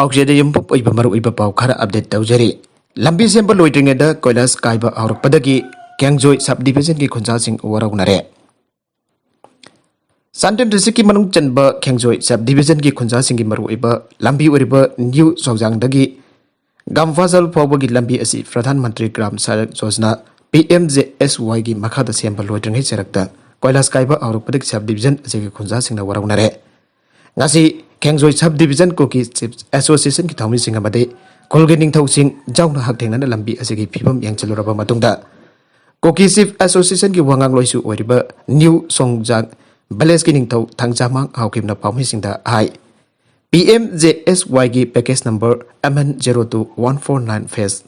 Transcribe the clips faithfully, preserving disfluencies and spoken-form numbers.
ꯄꯥꯎꯆꯦꯗ ꯌꯨꯝꯐꯝ ꯑꯣꯏꯕ ꯃꯔꯨꯑꯣꯏꯕ ꯄꯥꯎ ꯈꯔ ꯑꯞꯗꯦꯠ ꯇꯧꯖꯔꯤ꯫ ꯂꯝꯕꯤ ꯁꯦꯝꯕ ꯂꯣꯏꯗ꯭ꯔꯤꯉꯩꯗ ꯀꯣꯏꯂꯥꯁ ꯀꯥꯏꯕ ꯍꯧꯔꯛꯄꯗꯒꯤ ꯈꯦꯡꯖꯣꯏ ꯁꯕ ꯗꯤꯕꯤꯖꯟꯒꯤ ꯈꯨꯟꯖꯥꯁꯤꯡ ꯋꯥꯔꯧꯅꯔꯦ꯫ ꯆꯥꯟꯗꯦꯜ ꯗꯤꯁꯇ꯭ꯔꯤꯛꯀꯤ ꯃꯅꯨꯡ ꯆꯟꯕ ꯈꯦꯡꯖꯣꯏ ꯁꯕ ꯗꯤꯕꯤꯖꯟꯒꯤ ꯈꯨꯟꯖꯥꯁꯤꯡꯒꯤ ꯃꯔꯨꯑꯣꯏꯕ ꯂꯝꯕꯤ ꯑꯣꯏꯔꯤꯕ ꯅ꯭ꯌꯨ ꯁꯣꯡꯖꯥꯡꯗꯒꯤ ꯒꯝꯐꯥꯖꯜ ꯐꯥꯎꯕꯒꯤ ꯂꯝꯕꯤ ꯑꯁꯤ Pradhan Mantri Gram Sadak Yojana, P M G S ꯋꯥꯏꯒꯤ ꯃꯈꯥꯗ ꯁꯦꯝꯕ ꯂꯣꯏꯗ꯭ꯔꯤꯉꯩ ꯆꯔꯛꯇ ꯀꯣꯏꯂꯥꯁ ꯀꯥꯏꯕ ꯍꯧꯔꯛꯄꯗꯒꯤ ꯁꯕ ꯗꯤꯕꯤꯖꯟ ꯑꯁꯤꯒꯤ ꯈꯨꯟꯖꯥꯁꯤꯡꯅ ꯋꯥꯔꯧꯅꯔꯦ꯫ ꯉꯁꯤ ꯈꯦꯡꯖꯣꯏ ꯁꯕ ꯗꯤꯕꯤꯖꯟ ꯀꯨꯀꯤ ꯆꯤꯐ ꯑꯦꯁꯣꯁꯤꯌꯦꯁꯟꯒꯤ ꯊꯧꯃꯤꯁꯤꯡ ꯑꯃꯗꯤ ꯈꯨꯜꯒꯤ ꯅꯤꯡꯊꯧꯁꯤꯡ ꯌꯥꯎꯅ ꯍꯛꯊꯦꯡꯅꯅ ꯂꯝꯕꯤ ꯑꯁꯤꯒꯤ ꯐꯤꯕꯝ ꯌꯦꯡꯁꯤꯜꯂꯨꯔꯕ ꯃꯇꯨꯡꯗ, ꯀꯨꯀꯤ ꯆꯤꯐ ꯑꯦꯁꯣꯁꯤꯌꯦꯁꯟꯒꯤ ꯋꯥꯉꯥꯡꯂꯣꯏꯁꯨ ꯑꯣꯏꯔꯤꯕ ꯅ꯭ꯌꯨ ꯁꯣꯡꯖꯥꯡ ꯚꯤꯂꯦꯖꯀꯤ ꯅꯤꯡꯊꯧ ꯊꯥꯡꯖꯥꯃꯥꯡ ꯍꯥꯎꯈꯤꯕꯅ ꯄꯥꯎꯃꯤꯁꯤꯡꯗ ꯍꯥꯏ, ꯄꯤ ꯑꯦꯝ ꯖꯦ ꯑꯦꯁ ꯋꯥꯏꯒꯤ package number M N zero two one four nine phase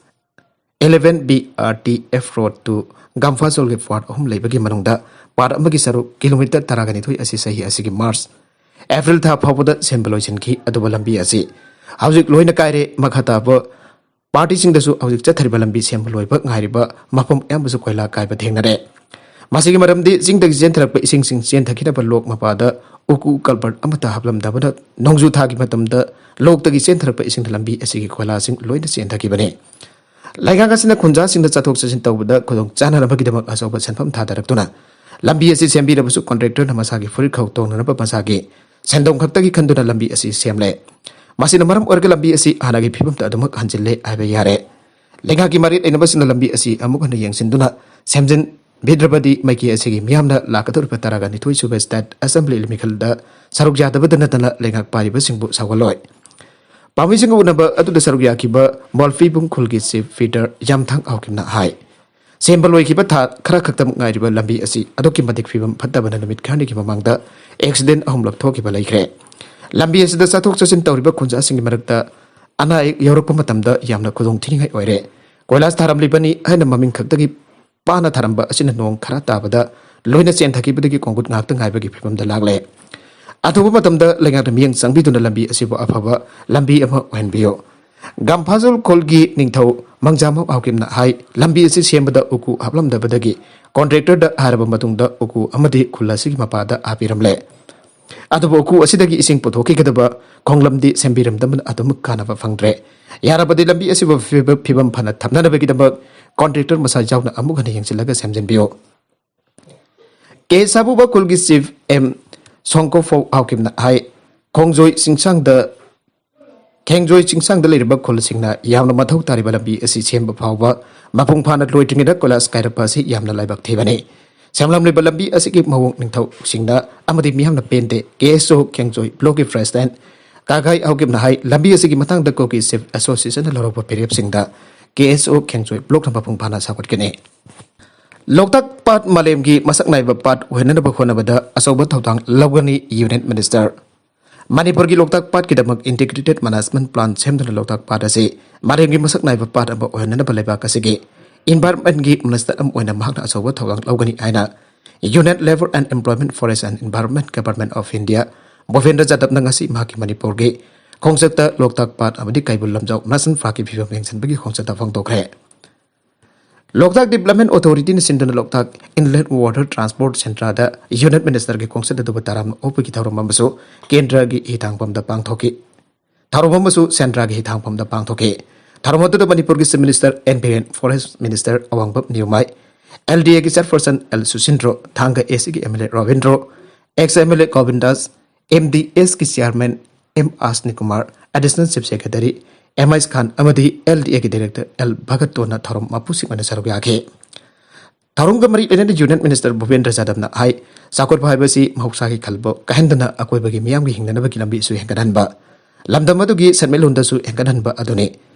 eleven B R T F road to ꯒꯝꯐꯥꯖꯣꯜꯒꯤ ꯄꯥꯔꯠ ꯑꯍꯨꯝ ꯂꯩꯕꯒꯤ ꯃꯅꯨꯡꯗ ꯄꯥꯔꯠ ꯑꯃꯒꯤ ꯁꯔꯨꯛ ꯀꯤꯂꯣꯃꯤꯇꯔ ꯇꯔꯥꯒ ꯅꯤꯊꯣꯏ ꯑꯁꯤ ꯆꯍꯤ ꯑꯁꯤꯒꯤ ꯃꯥꯔꯆ, ꯑꯦꯄ꯭ꯔꯤꯜ ꯊꯥ ꯐꯥꯎꯕꯗ ꯁꯦꯝꯕ ꯂꯣꯏꯁꯤꯟꯈꯤ꯫ ꯑꯗꯨꯕꯨ ꯂꯝꯕꯤ ꯑꯁꯤ ꯍꯧꯖꯤꯛ ꯂꯣꯏꯅ ꯀꯥꯏꯔꯦ꯫ ꯃꯈꯥ ꯇꯥꯕ ꯄꯥꯔꯇꯤꯁꯤꯡꯗꯁꯨ ꯍꯧꯖꯤꯛ ꯆꯠꯊꯔꯤꯕ ꯂꯝꯕꯤ ꯁꯦꯝꯕ ꯂꯣꯏꯕ ꯉꯥꯏꯔꯤꯕ ꯃꯐꯝ ꯑꯌꯥꯝꯕꯁꯨ ꯀꯣꯏꯂꯥ ꯀꯥꯏꯕ ꯊꯦꯡꯅꯔꯦ꯫ ꯃꯁꯤꯒꯤ ꯃꯔꯝꯗꯤ ꯆꯤꯡꯗꯒꯤ ꯆꯦꯟꯊꯔꯛꯄ ꯏꯁꯤꯡꯁꯤꯡ ꯆꯦꯟꯊꯈꯤꯅꯕ ꯂꯣꯛ ꯃꯄꯥꯗ ꯎꯀꯨ ꯀꯜꯕꯔꯠ ꯑꯃꯠꯇ ꯍꯥꯞꯂꯝꯗꯕꯅ ꯅꯣꯡꯖꯨ ꯊꯥꯒꯤ ꯃꯇꯝꯗ ꯂꯣꯛꯇꯒꯤ ꯆꯦꯟꯊꯔꯛꯄ ꯏꯁꯤꯡꯅ ꯂꯝꯕꯤ ꯑꯁꯤꯒꯤ ꯀꯣꯏꯂꯥꯁꯤꯡ ꯂꯣꯏꯅ ꯆꯦꯟꯊꯈꯤꯕꯅꯤ꯫ ꯂꯩꯉꯥꯛ ꯑꯁꯤꯅ ꯈꯨꯟꯖꯥꯁꯤꯡꯗ ꯆꯠꯊꯣꯛ ꯆꯠꯁꯤꯟ ꯇꯧꯕꯗ ꯈꯨꯗꯣꯡ ꯆꯥꯅꯅꯕꯒꯤꯗꯃꯛ ꯑꯆꯧꯕ ꯁꯦꯟꯐꯝ ꯊꯥꯗꯔꯛꯇꯨꯅ ꯂꯝꯕꯤ ꯑꯁꯤ ꯁꯦꯝꯕꯤꯔꯕꯁꯨ ꯀꯣꯟꯇ꯭ꯔꯦꯛꯇꯔꯅ ꯃꯁꯥꯒꯤ ꯐꯨꯔꯤꯠ ꯈꯧ ꯇꯣꯡꯅꯅꯕ ꯃꯁꯥꯒꯤ ꯁꯦꯟꯗꯣꯡ ꯈꯛꯇꯒꯤ ꯈꯟꯗꯨꯅ ꯂꯝꯕꯤ ꯑꯁꯤ ꯁꯦꯝꯂꯦ꯫ ꯃꯁꯤꯅ ꯃꯔꯝ ꯑꯣꯏꯔꯒ ꯂꯝꯕꯤ ꯑꯁꯤ ꯍꯥꯟꯅꯒꯤ ꯐꯤꯕꯝꯗ ꯑꯗꯨꯃꯛ ꯍꯟꯖꯤꯜꯂꯦ ꯍꯥꯏꯕ ꯌꯥꯔꯦ꯫ ꯂꯩꯉꯥꯛꯀꯤ ꯃꯔꯤ ꯂꯩꯅꯕꯁꯤꯡꯅ ꯂꯝꯕꯤ ꯑꯁꯤ ꯑꯃꯨꯛ ꯍꯟꯅ ꯌꯦꯡꯁꯤꯟꯗꯨꯅ ꯁꯦꯝꯖꯤꯟꯕꯤꯗ꯭ꯔꯕꯗꯤ ꯃꯥꯏꯀꯩ ꯑꯁꯤꯒꯤ ꯃꯤꯌꯥꯝꯅ ꯂꯥꯛꯀꯗꯧꯔꯤꯕ ꯇꯔꯥꯒ ꯅꯤꯊꯣꯏ ꯁꯨꯕ ꯁ꯭ꯇꯦꯠ ꯑꯦꯁꯦꯝꯕ꯭ꯂꯤ ꯃꯤꯈꯜꯗ ꯁꯔꯨꯛ ꯌꯥꯗꯕꯗ ꯅꯠꯇꯅ ꯂꯩꯉꯥꯛ ꯄꯥꯏꯔꯤꯕꯁꯤꯡꯕꯨ ꯁꯧꯍꯜꯂꯣꯏ꯫ ꯄꯥꯝꯃꯤꯁꯤꯡꯒ ꯎꯅꯕ ꯑꯗꯨꯗ ꯁꯔꯨꯛ ꯌꯥꯈꯤꯕ ꯃꯣꯜꯐꯤꯕꯨꯡ ꯈꯨꯜꯒꯤ ꯆꯤꯐ ꯄꯤꯇꯔ ꯌꯥꯝꯊꯥꯡ ꯍꯥꯎꯈꯤꯕꯅ ꯍꯥꯏ, ꯁꯦꯝꯕ ꯂꯣꯏꯈꯤꯕ ꯊꯥ ꯈꯔ ꯈꯛꯇꯃꯛ ꯉꯥꯏꯔꯤꯕ ꯂꯝꯕꯤ ꯑꯁꯤ ꯑꯗꯨꯛꯀꯤ ꯃꯇꯤꯛ ꯐꯤꯕꯝ ꯐꯠꯇꯕꯅ ꯅꯨꯃꯤꯠ ꯈꯔꯅꯤꯒꯤ ꯃꯃꯥꯡꯗ ꯑꯦꯛꯁꯤꯗꯦꯟ ꯑꯍꯨꯝꯂꯛ ꯊꯣꯛꯈꯤꯕ ꯂꯩꯈ꯭ꯔꯦ꯫ ꯂꯝꯕꯤ ꯑꯁꯤꯗ ꯆꯠꯊꯣꯛ ꯆꯠꯁꯤꯟ ꯇꯧꯔꯤꯕ ꯈꯨꯟꯖꯥꯁꯤꯡꯒꯤ ꯃꯔꯛꯇ ꯑꯅꯥ ꯑꯌꯦꯛ ꯌꯥꯎꯔꯛꯄ ꯃꯇꯝꯗ ꯌꯥꯝꯅ ꯈꯨꯗꯣꯡ ꯊꯤꯅꯤꯡꯉꯥꯏ ꯑꯣꯏꯔꯦ꯫ ꯀꯣꯏꯂꯥꯁ ꯊꯥꯔꯝꯂꯤꯕꯅꯤ ꯍꯥꯏꯅ ꯃꯃꯤꯡ ꯈꯛꯇꯒꯤ ꯄꯥꯅ ꯊꯥꯔꯝꯕ ꯑꯁꯤꯅ ꯅꯣꯡ ꯈꯔ ꯇꯥꯕꯗ ꯂꯣꯏꯅ ꯆꯦꯟꯊꯈꯤꯕꯗꯒꯤ ꯈꯣꯡꯈꯨꯠ ꯉꯥꯛꯇ ꯉꯥꯏꯕꯒꯤ ꯐꯤꯕꯝꯗ ꯂꯥꯛꯂꯦ꯫ ꯑꯊꯨꯕ ꯃꯇꯝꯗ ꯂꯩꯉꯥꯛꯅ ꯃꯤꯠꯌꯦꯡ ꯆꯪꯕꯤꯗꯨꯅ ꯂꯝꯕꯤ ꯑꯁꯤꯕꯨ ꯑꯐꯕ ꯂꯝꯕꯤ ꯑꯃ ꯑꯣꯏꯍꯟꯕꯤꯌꯨ꯫ ꯒꯝꯐꯥꯖꯨꯜ ꯈꯨꯜꯒꯤ ꯅꯤꯡꯊꯧ ꯃꯪꯖꯥꯃꯧ ꯍꯥꯎꯀꯤꯝꯅ ꯍꯥꯏ, ꯂꯝꯕꯤ ꯑꯁꯤ ꯁꯦꯝꯕꯗ ꯎꯀꯨ ꯍꯥꯞꯂꯝꯗꯕꯗꯒꯤ ꯀꯣꯟꯇ꯭ꯔꯦꯛꯇꯔꯗ ꯍꯥꯏꯔꯕ ꯃꯇꯨꯡꯗ ꯎꯀꯨ ꯑꯃꯗꯤ ꯈꯨꯜ ꯑꯁꯤꯒꯤ ꯃꯄꯥꯗ ꯍꯥꯞꯄꯤꯔꯝꯂꯦ꯫ ꯑꯗꯨꯕꯨ ꯎꯀꯨ ꯑꯁꯤꯗꯒꯤ ꯏꯁꯤꯡ ꯄꯨꯊꯣꯛꯈꯤꯒꯗꯕ ꯈꯣꯡꯂꯝꯗꯤ ꯁꯦꯝꯕꯤꯔꯝꯗꯕꯅ ꯑꯗꯨꯃꯛ ꯀꯥꯟꯅꯕ ꯐꯪꯗ꯭ꯔꯦ꯫ ꯌꯥꯔꯕꯗꯤ ꯂꯝꯕꯤ ꯑꯁꯤꯕꯨ ꯐꯤꯕ-, ꯐꯤꯕꯝ ꯐꯅ ꯊꯝꯅꯅꯕꯒꯤꯗꯃꯛ ꯀꯣꯟꯇ꯭ꯔꯦꯛꯇꯔ ꯃꯁꯥ ꯌꯥꯎꯅ ꯑꯃꯨꯛ ꯍꯟꯅ ꯌꯦꯡꯁꯤꯜꯂꯒ ꯁꯦꯝꯖꯤꯟꯕꯤꯌꯨ꯫ ꯀꯦ ꯁꯥꯕꯨꯕ ꯈꯨꯜꯒꯤ ꯆꯤꯐ ꯑꯦꯝ ꯁꯣꯡꯀꯣꯐꯧ ꯍꯥꯎꯀꯤꯞꯅ ꯍꯥꯏ, ꯈꯣꯡꯖꯣꯏ ꯆꯤꯡꯁꯥꯡꯗ, ꯈꯦꯡꯖꯣꯏ ꯆꯤꯡꯁꯥꯡꯗ ꯂꯩꯔꯤꯕ ꯈꯨꯜꯁꯤꯡꯅ ꯌꯥꯝꯅ ꯃꯊꯧ ꯇꯥꯔꯤꯕ ꯂꯝꯕꯤ ꯑꯁꯤ ꯁꯦꯝꯕ ꯐꯥꯎꯕ ꯃꯄꯨꯡ ꯐꯥꯅ ꯂꯣꯏꯗ꯭ꯔꯤꯉꯩꯗ ꯀꯣꯏꯂꯥꯁ ꯀꯥꯏꯔꯛꯄ ꯑꯁꯤ ꯌꯥꯝꯅ ꯂꯥꯏꯕꯛ ꯊꯤꯕꯅꯤ꯫ ꯁꯦꯝꯂꯝꯂꯤꯕ ꯂꯝꯕꯤ ꯑꯁꯤꯒꯤ ꯃꯑꯣꯡ ꯅꯤꯡꯊꯧꯁꯤꯡꯅ ꯑꯃꯗꯤ ꯃꯤꯌꯥꯝꯅ ꯄꯦꯟꯗꯦ꯫ ꯀꯦ ꯑꯦꯁ ꯑꯣ ꯈꯦꯡꯖꯣꯏ ꯕ꯭ꯂꯣꯛꯀꯤ ꯄ꯭ꯔꯦꯁꯤꯗꯦꯟꯠ ꯀꯥꯒꯥꯏ ꯍꯥꯎꯀꯤꯞꯅ ꯍꯥꯏ, ꯂꯝꯕꯤ ꯑꯁꯤꯒꯤ ꯃꯇꯥꯡꯗ ꯀꯨꯀꯤ ꯆꯤꯐ ꯑꯦꯁꯣꯁꯤꯌꯦꯁꯟꯅ ꯂꯧꯔꯛꯄ ꯐꯤꯔꯦꯞꯁꯤꯡꯗ ꯀꯦ ꯑꯦꯁ ꯑꯣ ꯈꯦꯡꯖꯣꯏ ꯕ꯭ꯂꯣꯛꯅ ꯃꯄꯨꯡ ꯐꯥꯅ ꯁꯧꯒꯠꯀꯅꯤ꯫ ꯂꯣꯛꯇꯥꯛ ꯄꯥꯠ ꯃꯥꯂꯦꯝꯒꯤ ꯃꯁꯛ ꯅꯥꯏꯕ ꯄꯥꯠ ꯑꯣꯏꯍꯟꯅꯕ ꯍꯣꯠꯅꯕꯗ ꯑꯆꯧꯕ ꯊꯧꯗꯥꯡ ꯂꯧꯒꯅꯤ ꯌꯨꯅꯤꯌꯟ ꯃꯤꯅꯤꯁꯇꯔ꯫ ꯃꯅꯤꯄꯨꯔꯒꯤ ꯂꯣꯛꯇꯥꯛ ꯄꯥꯠꯀꯤꯗꯃꯛ ꯏꯟꯇꯤꯒ꯭ꯔꯦꯇꯦꯗ ꯃꯦꯅꯦꯖꯃꯦꯟꯠ ꯄ꯭ꯂꯥꯟ ꯁꯦꯝꯗꯨꯅ ꯂꯣꯛꯇꯥꯛ ꯄꯥꯠ ꯑꯁꯤ ꯃꯥꯂꯦꯝꯒꯤ ꯃꯁꯛ ꯅꯥꯏꯕ ꯄꯥꯠ ꯑꯃ ꯑꯣꯏꯍꯟꯅꯕ ꯂꯩꯕꯥꯛ ꯑꯁꯤꯒꯤ ꯏꯟꯚꯥꯏꯔꯣꯟꯃꯦꯟꯠꯀꯤ ꯃꯤꯅꯤꯁꯇꯔ ꯑꯃ ꯑꯣꯏꯅ ꯃꯍꯥꯛꯅ ꯑꯆꯧꯕ ꯊꯧꯗꯥꯡ ꯂꯧꯒꯅꯤ ꯍꯥꯏꯅ Union Labour and Employment, Forest and Environment, Government of India, ꯚꯨꯄꯦꯟꯗ꯭ꯔ ꯖꯥꯗꯕꯅ ꯉꯁꯤ ꯃꯍꯥꯛꯀꯤ ꯃꯅꯤꯄꯨꯔꯒꯤ ꯈꯣꯡꯆꯠꯇ ꯂꯣꯛꯇꯥꯛ ꯄꯥꯠ ꯑꯃꯗꯤ ꯀꯩꯕꯨꯜ ꯂꯝꯖꯥꯎ ꯅꯦꯁꯅꯦꯜ ꯄꯥꯔꯛꯀꯤ ꯐꯤꯕꯝ ꯌꯦꯡꯁꯤꯟꯕꯒꯤ ꯈꯣꯡꯆꯠꯇ ꯐꯣꯡꯗꯣꯛꯈ꯭ꯔꯦ꯫ ꯂꯣꯛꯇꯥꯛ ꯗꯤꯕ꯭ꯂꯞꯃꯦꯟꯠ ꯑꯣꯊꯣꯔꯤꯇꯤꯅ ꯁꯤꯟꯗꯨꯅ ꯂꯣꯛꯇꯥꯛ ꯏꯟꯂꯦꯠ ꯋꯥꯇꯔ ꯇ꯭ꯔꯥꯟꯁꯄꯣꯔꯠ ꯁꯦꯟꯇꯔꯗ ꯌꯨꯅꯤꯌꯟ ꯃꯤꯅꯤꯁꯇꯔꯒꯤ ꯈꯣꯡꯆꯠ ꯑꯗꯨꯕꯨ ꯇꯔꯥꯝꯅ ꯑꯣꯛꯄꯒꯤ ꯊꯧꯔꯝ ꯑꯃꯁꯨ ꯀꯦꯟꯗ꯭ꯔꯒꯤ ꯍꯤꯊꯥꯡꯐꯝꯗ ꯄꯥꯡꯊꯣꯛꯈꯤ꯫ ꯊꯧꯔꯝ ꯑꯃꯁꯨ ꯁꯦꯟꯗ꯭ꯔꯥꯒꯤ ꯍꯤꯊꯥꯡꯐꯝꯗ ꯄꯥꯡꯊꯣꯛꯈꯤ꯫ ꯊꯧꯔꯝ ꯑꯗꯨꯗ ꯃꯅꯤꯄꯨꯔꯒꯤ chief minister N Biren, forest minister Awangbam Nyumai, L D ꯑꯦꯒꯤ chairperson L Susindro, Thanga A ꯁꯤꯒꯤ M L A Robindro, ex M L A Gobindas, M D ꯑꯦꯁꯀꯤ chairman M Ashni Kumar, additional chief secretary M ꯑꯥꯏꯁ ꯈꯥꯟ ꯑꯃꯗꯤ ꯑꯦꯜ ꯗꯤ ꯑꯦꯒꯤ ꯗꯥꯏꯔꯦꯛꯇꯔ ꯑꯦꯜ ꯚꯒꯠꯇꯣꯟꯅ ꯊꯧꯔꯝ ꯃꯄꯨꯁꯤꯡ ꯑꯣꯏꯅ ꯁꯔꯨꯛ ꯌꯥꯈꯤ꯫ ꯊꯧꯔꯝꯒ ꯃꯔꯤ ꯂꯩꯅꯅ ꯌꯨꯅꯤꯌꯟ ꯃꯤꯅꯤꯁꯇꯔ ꯚꯨꯄꯦꯟꯗ꯭ꯔ ꯖꯥꯗꯕꯅ ꯍꯥꯏ, ꯆꯥꯎꯈꯠꯄ ꯍꯥꯏꯕꯁꯤ ꯃꯍꯧꯁꯥꯒꯤ ꯈꯜꯕꯨ ꯀꯥꯏꯍꯟꯗꯅ ꯑꯀꯣꯏꯕꯒꯤ ꯃꯤꯌꯥꯝꯒꯤ ꯍꯤꯡꯅꯅꯕꯒꯤ ꯂꯝꯕꯤꯁꯨ ꯍꯦꯟꯒꯠꯍꯟꯕ, ꯂꯝꯗꯝ ꯑꯗꯨꯒꯤ ꯁꯦꯟꯃꯤꯠꯂꯣꯟꯗꯁꯨ ꯍꯦꯟꯒꯠꯍꯟꯕ ꯑꯗꯨꯅꯤ꯫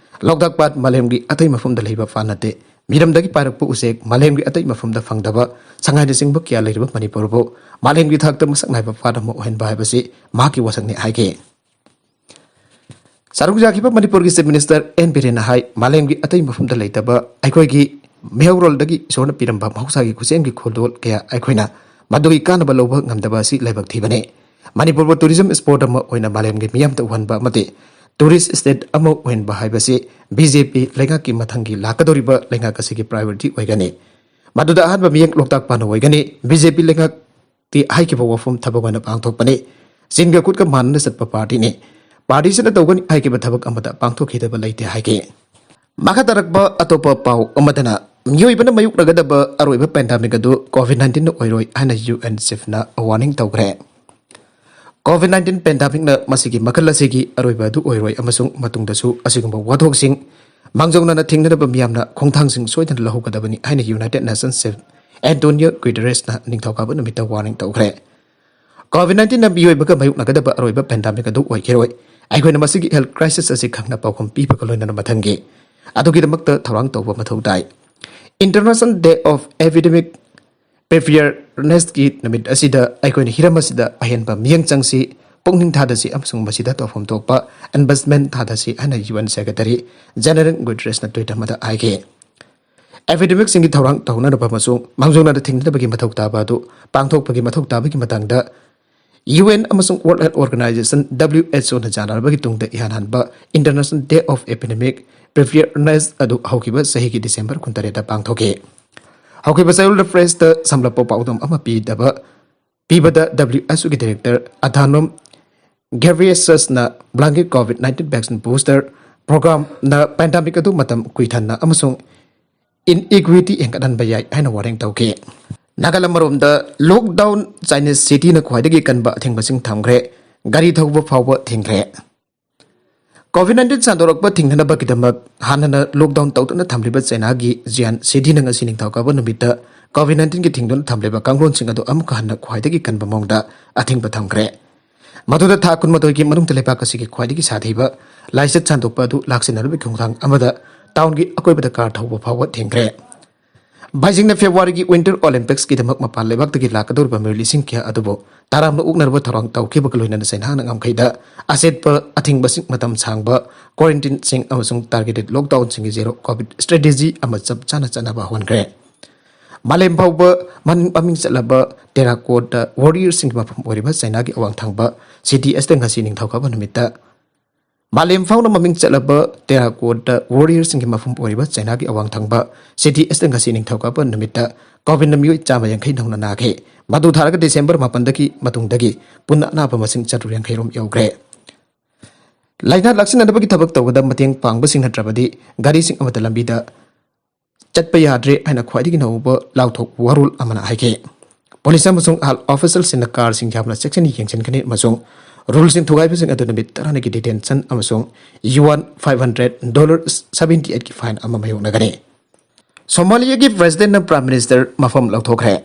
ꯂꯣꯛꯇꯥꯛ ꯄꯥꯠ ꯃꯥꯂꯦꯝꯒꯤ ꯑꯇꯩ ꯃꯐꯝꯗ ꯂꯩꯕ ꯄꯥꯠ ꯅꯠꯇꯦ꯫ ꯃꯤꯔꯝꯗꯒꯤ ꯄꯥꯏꯔꯛꯄ ꯎꯆꯦꯛ, ꯃꯥꯂꯦꯝꯒꯤ ꯑꯇꯩ ꯃꯐꯝꯗ ꯐꯪꯗꯕ ꯁꯉꯥꯏꯅꯆꯤꯡꯕ ꯀꯌꯥ ꯂꯩꯔꯤꯕ ꯃꯅꯤꯄꯨꯔꯕꯨ ꯃꯥꯂꯦꯝꯒꯤ ꯊꯥꯛꯇ ꯃꯁꯛ ꯅꯥꯏꯕ ꯄꯥꯠ ꯑꯃ ꯑꯣꯏꯍꯟꯕ ꯍꯥꯏꯕꯁꯤ ꯃꯍꯥꯛꯀꯤ ꯋꯥꯁꯛꯅꯤ ꯍꯥꯏꯈꯤ꯫ ꯁꯔꯨꯛ ꯌꯥꯈꯤꯕ ꯃꯅꯤꯄꯨꯔꯒꯤ ꯆꯤꯐ ꯃꯤꯅꯤꯁꯇꯔ ꯑꯦꯟ ꯕꯤꯔꯦꯟꯅ ꯍꯥꯏ, ꯃꯥꯂꯦꯝꯒꯤ ꯑꯇꯩ ꯃꯐꯝꯗ ꯂꯩꯇꯕ ꯑꯩꯈꯣꯏꯒꯤ ꯃꯩꯍꯧꯔꯣꯜꯗꯒꯤ ꯏꯁꯣꯔꯅ ꯄꯤꯔꯝꯕ ꯃꯍꯧꯁꯥꯒꯤ ꯈꯨꯠꯁꯦꯝꯒꯤ ꯈꯨꯗꯣꯜ ꯀꯌꯥ ꯑꯩꯈꯣꯏꯅ ꯃꯗꯨꯒꯤ ꯀꯥꯟꯅꯕ ꯂꯧꯕ ꯉꯝꯗꯕ ꯑꯁꯤ ꯂꯥꯏꯕꯛ ꯊꯤꯕꯅꯤ꯫ ꯃꯅꯤꯄꯨꯔꯕꯨ ꯇꯨꯔꯤꯖꯝ ꯁ꯭ꯄꯣꯠ ꯑꯃ ꯑꯣꯏꯅ ꯃꯥꯂꯦꯝꯒꯤ ꯃꯤꯌꯥꯝꯗ ꯎꯍꯟꯕ ꯑꯃꯗꯤ ꯇꯨꯔꯤꯁ ꯁ꯭ꯇꯦꯠ ꯑꯃ ꯑꯣꯏꯍꯟꯕ ꯍꯥꯏꯕꯁꯤ ꯕꯤ ꯖꯦ ꯄꯤ ꯂꯩꯉꯥꯛꯀꯤ ꯃꯊꯪꯒꯤ ꯂꯥꯛꯀꯗꯧꯔꯤꯕ ꯂꯩꯉꯥꯛ ꯑꯁꯤꯒꯤ ꯄ꯭ꯔꯥꯏꯑꯣꯔꯤꯇꯤ ꯑꯣꯏꯒꯅꯤ꯫ ꯃꯗꯨꯗ ꯑꯍꯥꯟꯕ ꯃꯤꯌꯦꯡ ꯂꯣꯛꯇꯥꯛ ꯄꯥꯠꯅ ꯑꯣꯏꯒꯅꯤ꯫ ꯕꯤ ꯖꯦ ꯄꯤ ꯂꯩꯉꯥꯛ ꯍꯥꯏꯈꯤꯕ ꯋꯥꯐꯝ ꯊꯕꯛ ꯑꯣꯏꯅ ꯄꯥꯡꯊꯣꯛꯄꯅꯤ꯫ ꯆꯤꯟꯒ ꯈꯨꯠꯀ ꯃꯥꯟꯅꯅ ꯆꯠꯄ ꯄꯥꯔꯇꯤꯅꯤ꯫ ꯄꯥꯔꯇꯤꯁꯤꯅ ꯇꯧꯒꯅꯤ ꯍꯥꯏꯈꯤꯕ ꯊꯕꯛ ꯑꯃꯠꯇ ꯄꯥꯡꯊꯣꯛꯈꯤꯗꯕ ꯂꯩꯇꯦ ꯍꯥꯏꯈꯤ꯫ ꯃꯈꯥ ꯇꯥꯔꯛꯄ ꯑꯇꯣꯞꯄ ꯄꯥꯎ ꯑꯃꯗꯅ, ꯃꯤꯑꯣꯏꯕꯅ ꯃꯥꯌꯣꯛꯅꯒꯗꯕ ꯑꯔꯣꯏꯕ ꯄꯦꯟꯗꯥꯃꯤꯛ ꯑꯗꯨ ꯀꯣꯚꯤꯗ ꯅꯥꯏꯟꯇꯤꯟꯅ ꯑꯣꯏꯔꯣꯏ ꯍꯥꯏꯅ ꯌꯨ ꯑꯦꯟ ꯆꯤꯐꯅ ꯋꯥꯔꯅꯤꯡ ꯇꯧꯈ꯭ꯔꯦ꯫ ꯀꯣꯚꯤꯗ ꯅꯥꯏꯟꯇꯤꯟ ꯄꯦꯟꯗꯥꯃꯤꯛꯅ ꯃꯁꯤꯒꯤ ꯃꯈꯜ ꯑꯁꯤꯒꯤ ꯑꯔꯣꯏꯕ ꯑꯗꯨ ꯑꯣꯏꯔꯣꯏ ꯑꯃꯁꯨꯡ ꯃꯇꯨꯡꯗꯁꯨ ꯑꯁꯤꯒꯨꯝꯕ ꯋꯥꯊꯣꯛꯁꯤꯡ ꯃꯥꯡꯖꯧꯅꯅ ꯊꯦꯡꯅꯅꯕ ꯃꯤꯌꯥꯝꯅ ꯈꯣꯡꯊꯥꯡꯁꯤꯡ ꯁꯣꯏꯗꯅ ꯂꯧꯍꯧꯒꯗꯕꯅꯤ ꯍꯥꯏꯅ ꯌꯨꯅꯥꯏꯇꯦꯗ ꯅꯦꯁꯟꯁ ꯆꯤꯐ ꯑꯦꯟꯇꯣꯅꯤꯌꯣ ꯒꯨꯇꯦꯔꯦꯁꯅ ꯅꯤꯡꯊꯧꯀꯥꯕ ꯅꯨꯃꯤꯠꯇ ꯋꯥꯔꯅꯤꯡ ꯇꯧꯈ꯭ꯔꯦ꯫ ꯀꯣꯚꯤꯗ ꯅꯥꯏꯟꯇꯤꯟꯅ ꯃꯤꯑꯣꯏꯕꯒ ꯃꯥꯌꯣꯛꯅꯒꯗꯕ ꯑꯔꯣꯏꯕ ꯄꯦꯟꯗꯥꯃꯤꯛ ꯑꯗꯨ ꯑꯣꯏꯈꯤꯔꯣꯏ꯫ ꯑꯩꯈꯣꯏꯅ ꯃꯁꯤꯒꯤ ꯍꯦꯜꯊ ꯀ꯭ꯔꯥꯏꯁꯤꯁ ꯑꯁꯤ ꯈꯪꯅ ꯄꯥꯎꯈꯨꯝ ꯄꯤꯕꯒ ꯂꯣꯏꯅꯅ ꯃꯊꯪꯒꯤ ꯑꯗꯨꯒꯤꯗꯃꯛꯇ ꯊꯧꯔꯥꯡ ꯇꯧꯕ ꯃꯊꯧ ꯇꯥꯏ꯫ ꯏꯟꯇꯔꯅꯦꯁꯅꯦꯜ ꯗꯦ ꯑꯣꯐ ꯑꯦꯄꯤꯗꯦꯃꯤꯛ ꯄ꯭ꯔꯤꯄꯤꯌꯔꯅꯦꯁꯀꯤ ꯅꯨꯃꯤꯠ ꯑꯁꯤꯗ ꯑꯩꯈꯣꯏꯅ ꯍꯤꯔꯝ ꯑꯁꯤꯗ ꯑꯍꯦꯟꯕ ꯃꯤꯠꯌꯦꯡ ꯆꯪꯁꯤ, ꯄꯨꯛꯅꯤꯡ ꯊꯥꯗꯁꯤ ꯑꯃꯁꯨꯡ ꯃꯁꯤꯗ ꯇꯧꯐꯝ ꯊꯣꯛꯄ ꯏꯟꯚꯦꯁ꯭ꯇꯃꯦꯟ ꯊꯥꯗꯁꯤ ꯍꯥꯏꯅ ꯌꯨ ꯑꯦꯟ ꯁꯦꯀ꯭ꯔꯦꯇꯔꯤ ꯖꯦꯅꯦꯔꯦꯜ ꯒꯨꯇꯦꯔꯦꯁꯅ ꯇ꯭ꯋꯤꯠ ꯑꯃꯗ ꯍꯥꯏꯈꯤ꯫ ꯑꯦꯄꯤꯗꯦꯃꯤꯛꯁꯤꯡꯒꯤ ꯊꯧꯔꯥꯡ ꯇꯧꯅꯅꯕ ꯑꯃꯁꯨꯡ ꯃꯥꯡꯖꯧꯅꯅ ꯊꯤꯡꯅꯅꯕꯒꯤ ꯃꯊꯧ ꯇꯥꯕ ꯑꯗꯨ ꯄꯥꯡꯊꯣꯛꯄꯒꯤ ꯃꯊꯧ ꯇꯥꯕꯒꯤ ꯃꯇꯥꯡꯗ ꯌꯨ ꯑꯦꯟ ꯑꯃꯁꯨꯡ world health organization, W H O ꯆꯥꯟꯅꯔꯕꯒꯤ ꯇꯨꯡꯗ ꯏꯍꯥꯟ ꯍꯥꯟꯕ ꯏꯟꯇꯔꯅꯦꯁꯅꯦꯜ ꯗꯦ ꯑꯣꯐ ꯑꯦꯄꯤꯗꯦꯃꯤꯛ ꯄ꯭ꯔꯤꯄꯤꯌꯔꯅꯦꯁ ꯑꯗꯨ ꯍꯧꯈꯤꯕ ꯆꯍꯤꯒꯤ ꯗꯤꯁꯦꯝꯕꯔ ꯀꯨꯟꯇꯔꯦꯠꯇ ꯄꯥꯡꯊꯣꯛꯈꯤ꯫ ꯍꯧꯈꯤꯕ ꯆꯌꯣꯜꯗ ꯄ꯭ꯔꯦꯁꯇ ꯁꯝꯂꯞꯄ ꯄꯥꯎꯗꯝ ꯑꯃ ꯄꯤꯗꯕ, ꯄꯤꯕꯗ ꯗꯕ꯭ꯂꯤꯎ ꯑꯩꯆ ꯑꯣꯒꯤ ꯗꯥꯏꯔꯦꯛꯇꯔ ꯑꯊꯥꯅꯣꯝ ꯘꯦꯕ꯭ꯔꯤꯌꯦꯁꯁꯅ blanket COVID nineteen vaccine booster ꯄ꯭ꯔꯣꯒ꯭ꯔꯥꯝꯅ ꯄꯦꯟꯗꯥꯃꯤꯛ ꯑꯗꯨ ꯃꯇꯝ ꯀꯨꯏꯊꯟꯅ ꯑꯃꯁꯨꯡ ꯏꯟꯏꯀ꯭ꯋꯤꯇꯤ ꯍꯦꯟꯒꯠꯍꯟꯕ ꯌꯥꯏ ꯍꯥꯏꯅ ꯋꯥꯔꯦꯡ ꯇꯧꯈꯤ꯫ ꯅꯥꯒꯥꯂꯦꯟ ꯃꯔꯣꯝꯗ ꯂꯣꯛꯗꯥꯎꯟ, ꯆꯥꯏꯅꯤꯁ ꯁꯤꯇꯤꯅ ꯈ꯭ꯋꯥꯏꯗꯒꯤ ꯀꯟꯕ ꯑꯊꯤꯡꯕꯁꯤꯡ ꯊꯝꯈ꯭ꯔꯦ꯫ ꯒꯥꯔꯤ ꯊꯧꯕ ꯐꯥꯎꯕ ꯊꯤꯡꯈ꯭ꯔꯦ꯫ ꯀꯣꯚꯤꯗ ꯅꯥꯏꯟꯇꯤꯟ ꯁꯟꯗꯣꯔꯛꯄ ꯊꯤꯡꯅꯅꯕꯒꯤꯗꯃꯛ ꯍꯥꯟꯅꯅ ꯂꯣꯛꯗꯥꯎꯟ ꯇꯧꯗꯨꯅ ꯊꯝꯂꯤꯕ ꯆꯥꯏꯅꯥꯒꯤ ꯖꯤꯌꯥꯟ ꯁꯤꯇꯤꯅ ꯉꯁꯤ ꯅꯤꯡꯊꯧꯀꯥꯕ ꯅꯨꯃꯤꯠꯇ ꯀꯣꯚꯤꯗ ꯅꯥꯏꯟꯇꯤꯟꯒꯤ ꯊꯤꯡꯗꯨꯅ ꯊꯝꯂꯤꯕ ꯀꯥꯡꯂꯣꯟꯁꯤꯡ ꯑꯗꯨ ꯑꯃꯨꯛꯀ ꯍꯟꯅ ꯈ꯭ꯋꯥꯏꯗꯒꯤ ꯀꯟꯕ ꯃꯑꯣꯡꯗ ꯑꯊꯤꯡꯕ ꯊꯝꯈ꯭ꯔꯦ꯫ ꯃꯗꯨꯗ ꯊꯥ ꯀꯨꯟꯃꯥꯊꯣꯏꯒꯤ ꯃꯅꯨꯡꯗ ꯂꯩꯕꯥꯛ ꯑꯁꯤꯒꯤ ꯈ꯭ꯋꯥꯏꯗꯒꯤ ꯁꯥꯊꯤꯕ ꯂꯥꯏꯆꯠ ꯁꯟꯗꯣꯛꯄ ꯑꯗꯨ ꯂꯥꯛꯁꯤꯟꯅꯔꯕꯒꯤ ꯈꯣꯡꯊꯥꯡ ꯑꯃꯗ ꯇꯥꯎꯟꯒꯤ ꯑꯀꯣꯏꯕꯗ ꯀꯥꯔ ꯊꯧꯕ ꯐꯥꯎꯕ ꯊꯤꯡꯈ꯭ꯔꯦ꯫ ꯕꯩꯖꯤꯡꯅ ꯐꯦꯕ꯭ꯔꯨꯋꯥꯔꯤꯒꯤ ꯋꯤꯟꯇꯔ ꯑꯣꯂꯤꯝꯄꯤꯛꯁꯀꯤꯗꯃꯛ ꯃꯄꯥꯟ ꯂꯩꯕꯥꯛꯇꯒꯤ ꯂꯥꯛꯀꯗꯧꯔꯤꯕ ꯃꯤꯑꯣꯏ ꯂꯤꯁꯤꯡ ꯀꯌꯥ ꯑꯗꯨꯕꯨ ꯇꯔꯥꯝꯅ ꯑꯣꯛꯅꯅꯕ ꯊꯧꯔꯥꯡ ꯇꯧꯈꯤꯕꯒ ꯂꯣꯏꯅꯅ ꯆꯩꯅꯥꯅ ꯉꯝꯈꯩꯗ ꯑꯆꯦꯠꯄ ꯑꯊꯤꯡꯕꯁꯤꯡ, ꯃꯇꯝ ꯁꯥꯡꯕ ꯀ꯭ꯋꯥꯔꯦꯟꯇꯤꯟꯁꯤꯡ ꯑꯃꯁꯨꯡ ꯇꯥꯔꯒꯦꯇꯦꯗ ꯂꯣꯛꯗꯥꯎꯟꯁꯤꯡꯒꯤ ꯖꯦꯔꯣ ꯀꯣꯚꯤꯗ ꯁ꯭ꯇ꯭ꯔꯦꯇꯦꯖꯤ ꯑꯃ ꯆꯞ ꯆꯥꯅ ꯆꯠꯅꯕ ꯍꯧꯍꯟꯈ꯭ꯔꯦ꯫ ꯃꯥꯂꯦꯝ ꯐꯥꯎꯕ ꯃꯃꯤꯡ, ꯃꯃꯤꯡ ꯆꯠꯂꯕ ꯇꯦꯔꯥꯀꯣꯇꯥ ꯋꯥꯔꯤꯌꯔꯁꯤꯡꯒꯤ ꯃꯐꯝ ꯑꯣꯏꯔꯤꯕ ꯆꯩꯅꯥꯒꯤ ꯑꯋꯥꯡ ꯊꯪꯕ ꯁꯤꯇꯤ ꯑꯁꯤꯗ ꯉꯁꯤ ꯅꯤꯡꯊꯧꯀꯥꯕ ꯅꯨꯃꯤꯠꯇ ꯃꯥꯂꯦꯝ ꯐꯥꯎꯅ ꯃꯃꯤꯡ ꯆꯠꯂꯕ ꯇꯦꯔꯥꯀꯣꯇꯥ ꯋꯥꯔꯤꯌꯔꯁꯤꯡꯒꯤ ꯃꯐꯝ ꯑꯣꯏꯔꯤꯕ ꯆꯩꯅꯥꯒꯤ ꯑꯋꯥꯡ ꯊꯪꯕ ꯁꯤꯇꯤ ꯑꯁꯤꯗ ꯉꯁꯤ ꯅꯤꯡꯊꯧꯀꯥꯕ ꯅꯨꯃꯤꯠꯇ ꯀꯣꯚꯤꯗꯅ ꯃꯤꯑꯣꯏ ꯆꯥꯝꯃ ꯌꯥꯡꯈꯩ ꯅꯧꯅ ꯅꯥꯈꯤ꯫ ꯃꯗꯨ ꯊꯥꯔꯒ ꯗꯤꯁꯦꯝꯕꯔ ꯃꯥꯄꯟꯗꯒꯤ ꯃꯇꯨꯡꯗꯒꯤ ꯄꯨꯟꯅ ꯑꯅꯥꯕ ꯃꯁꯤꯡ ꯆꯥꯇ꯭ꯔꯨꯛ ꯌꯥꯡꯈꯩ ꯔꯣꯝ ꯌꯧꯈ꯭ꯔꯦ꯫ ꯂꯥꯏꯅꯥ ꯂꯥꯛꯁꯤꯟꯅꯗꯕꯒꯤ ꯊꯕꯛ ꯇꯧꯕꯗ ꯃꯇꯦꯡ ꯄꯥꯡꯕꯁꯤꯡ ꯅꯠꯇ꯭ꯔꯕꯗꯤ ꯒꯥꯔꯤꯁꯤꯡ ꯑꯃꯠꯇ ꯂꯝꯕꯤꯗ ꯆꯠꯄ ꯌꯥꯗ꯭ꯔꯦ ꯍꯥꯏꯅ ꯈ꯭ꯋꯥꯏꯗꯒꯤ ꯅꯧꯕ ꯂꯥꯎꯊꯣꯛ ꯋꯥꯔꯣꯜ ꯑꯃꯅ ꯍꯥꯏꯈꯤ꯫ ꯄꯨꯂꯤꯁ ꯑꯃꯁꯨꯡ ꯍꯦꯜꯊ ꯑꯣꯐꯤꯁꯤꯌꯦꯜꯁꯤꯡꯅ ꯀꯥꯔꯁꯤꯡ ꯌꯥꯝꯅ ꯆꯦꯛꯁꯤꯟꯅ ꯌꯦꯡꯁꯤꯟꯒꯅꯤ ꯑꯃꯁꯨꯡ ꯔꯨꯜꯁꯤꯡ ꯊꯨꯒꯥꯏꯕꯁꯤꯡ ꯑꯗꯨ ꯅꯨꯃꯤꯠ ꯇꯔꯥꯅꯤꯒꯤ ꯗꯤꯇꯦꯟꯁꯟ ꯑꯃꯁꯨꯡ UN five hundred dollar seventy eight ꯀꯤ ꯐꯥꯏꯟ ꯑꯃ ꯃꯥꯌꯣꯛꯅꯒꯅꯤ꯫ ꯁꯣꯃꯥꯂꯤꯌꯥꯒꯤ ꯄ꯭ꯔꯦꯁꯤꯗꯦꯟꯠꯅ ꯄ꯭ꯔꯥꯏꯝ ꯃꯤꯅꯤꯁꯇꯔ ꯃꯐꯝ ꯂꯧꯊꯣꯛꯈ꯭ꯔꯦ꯫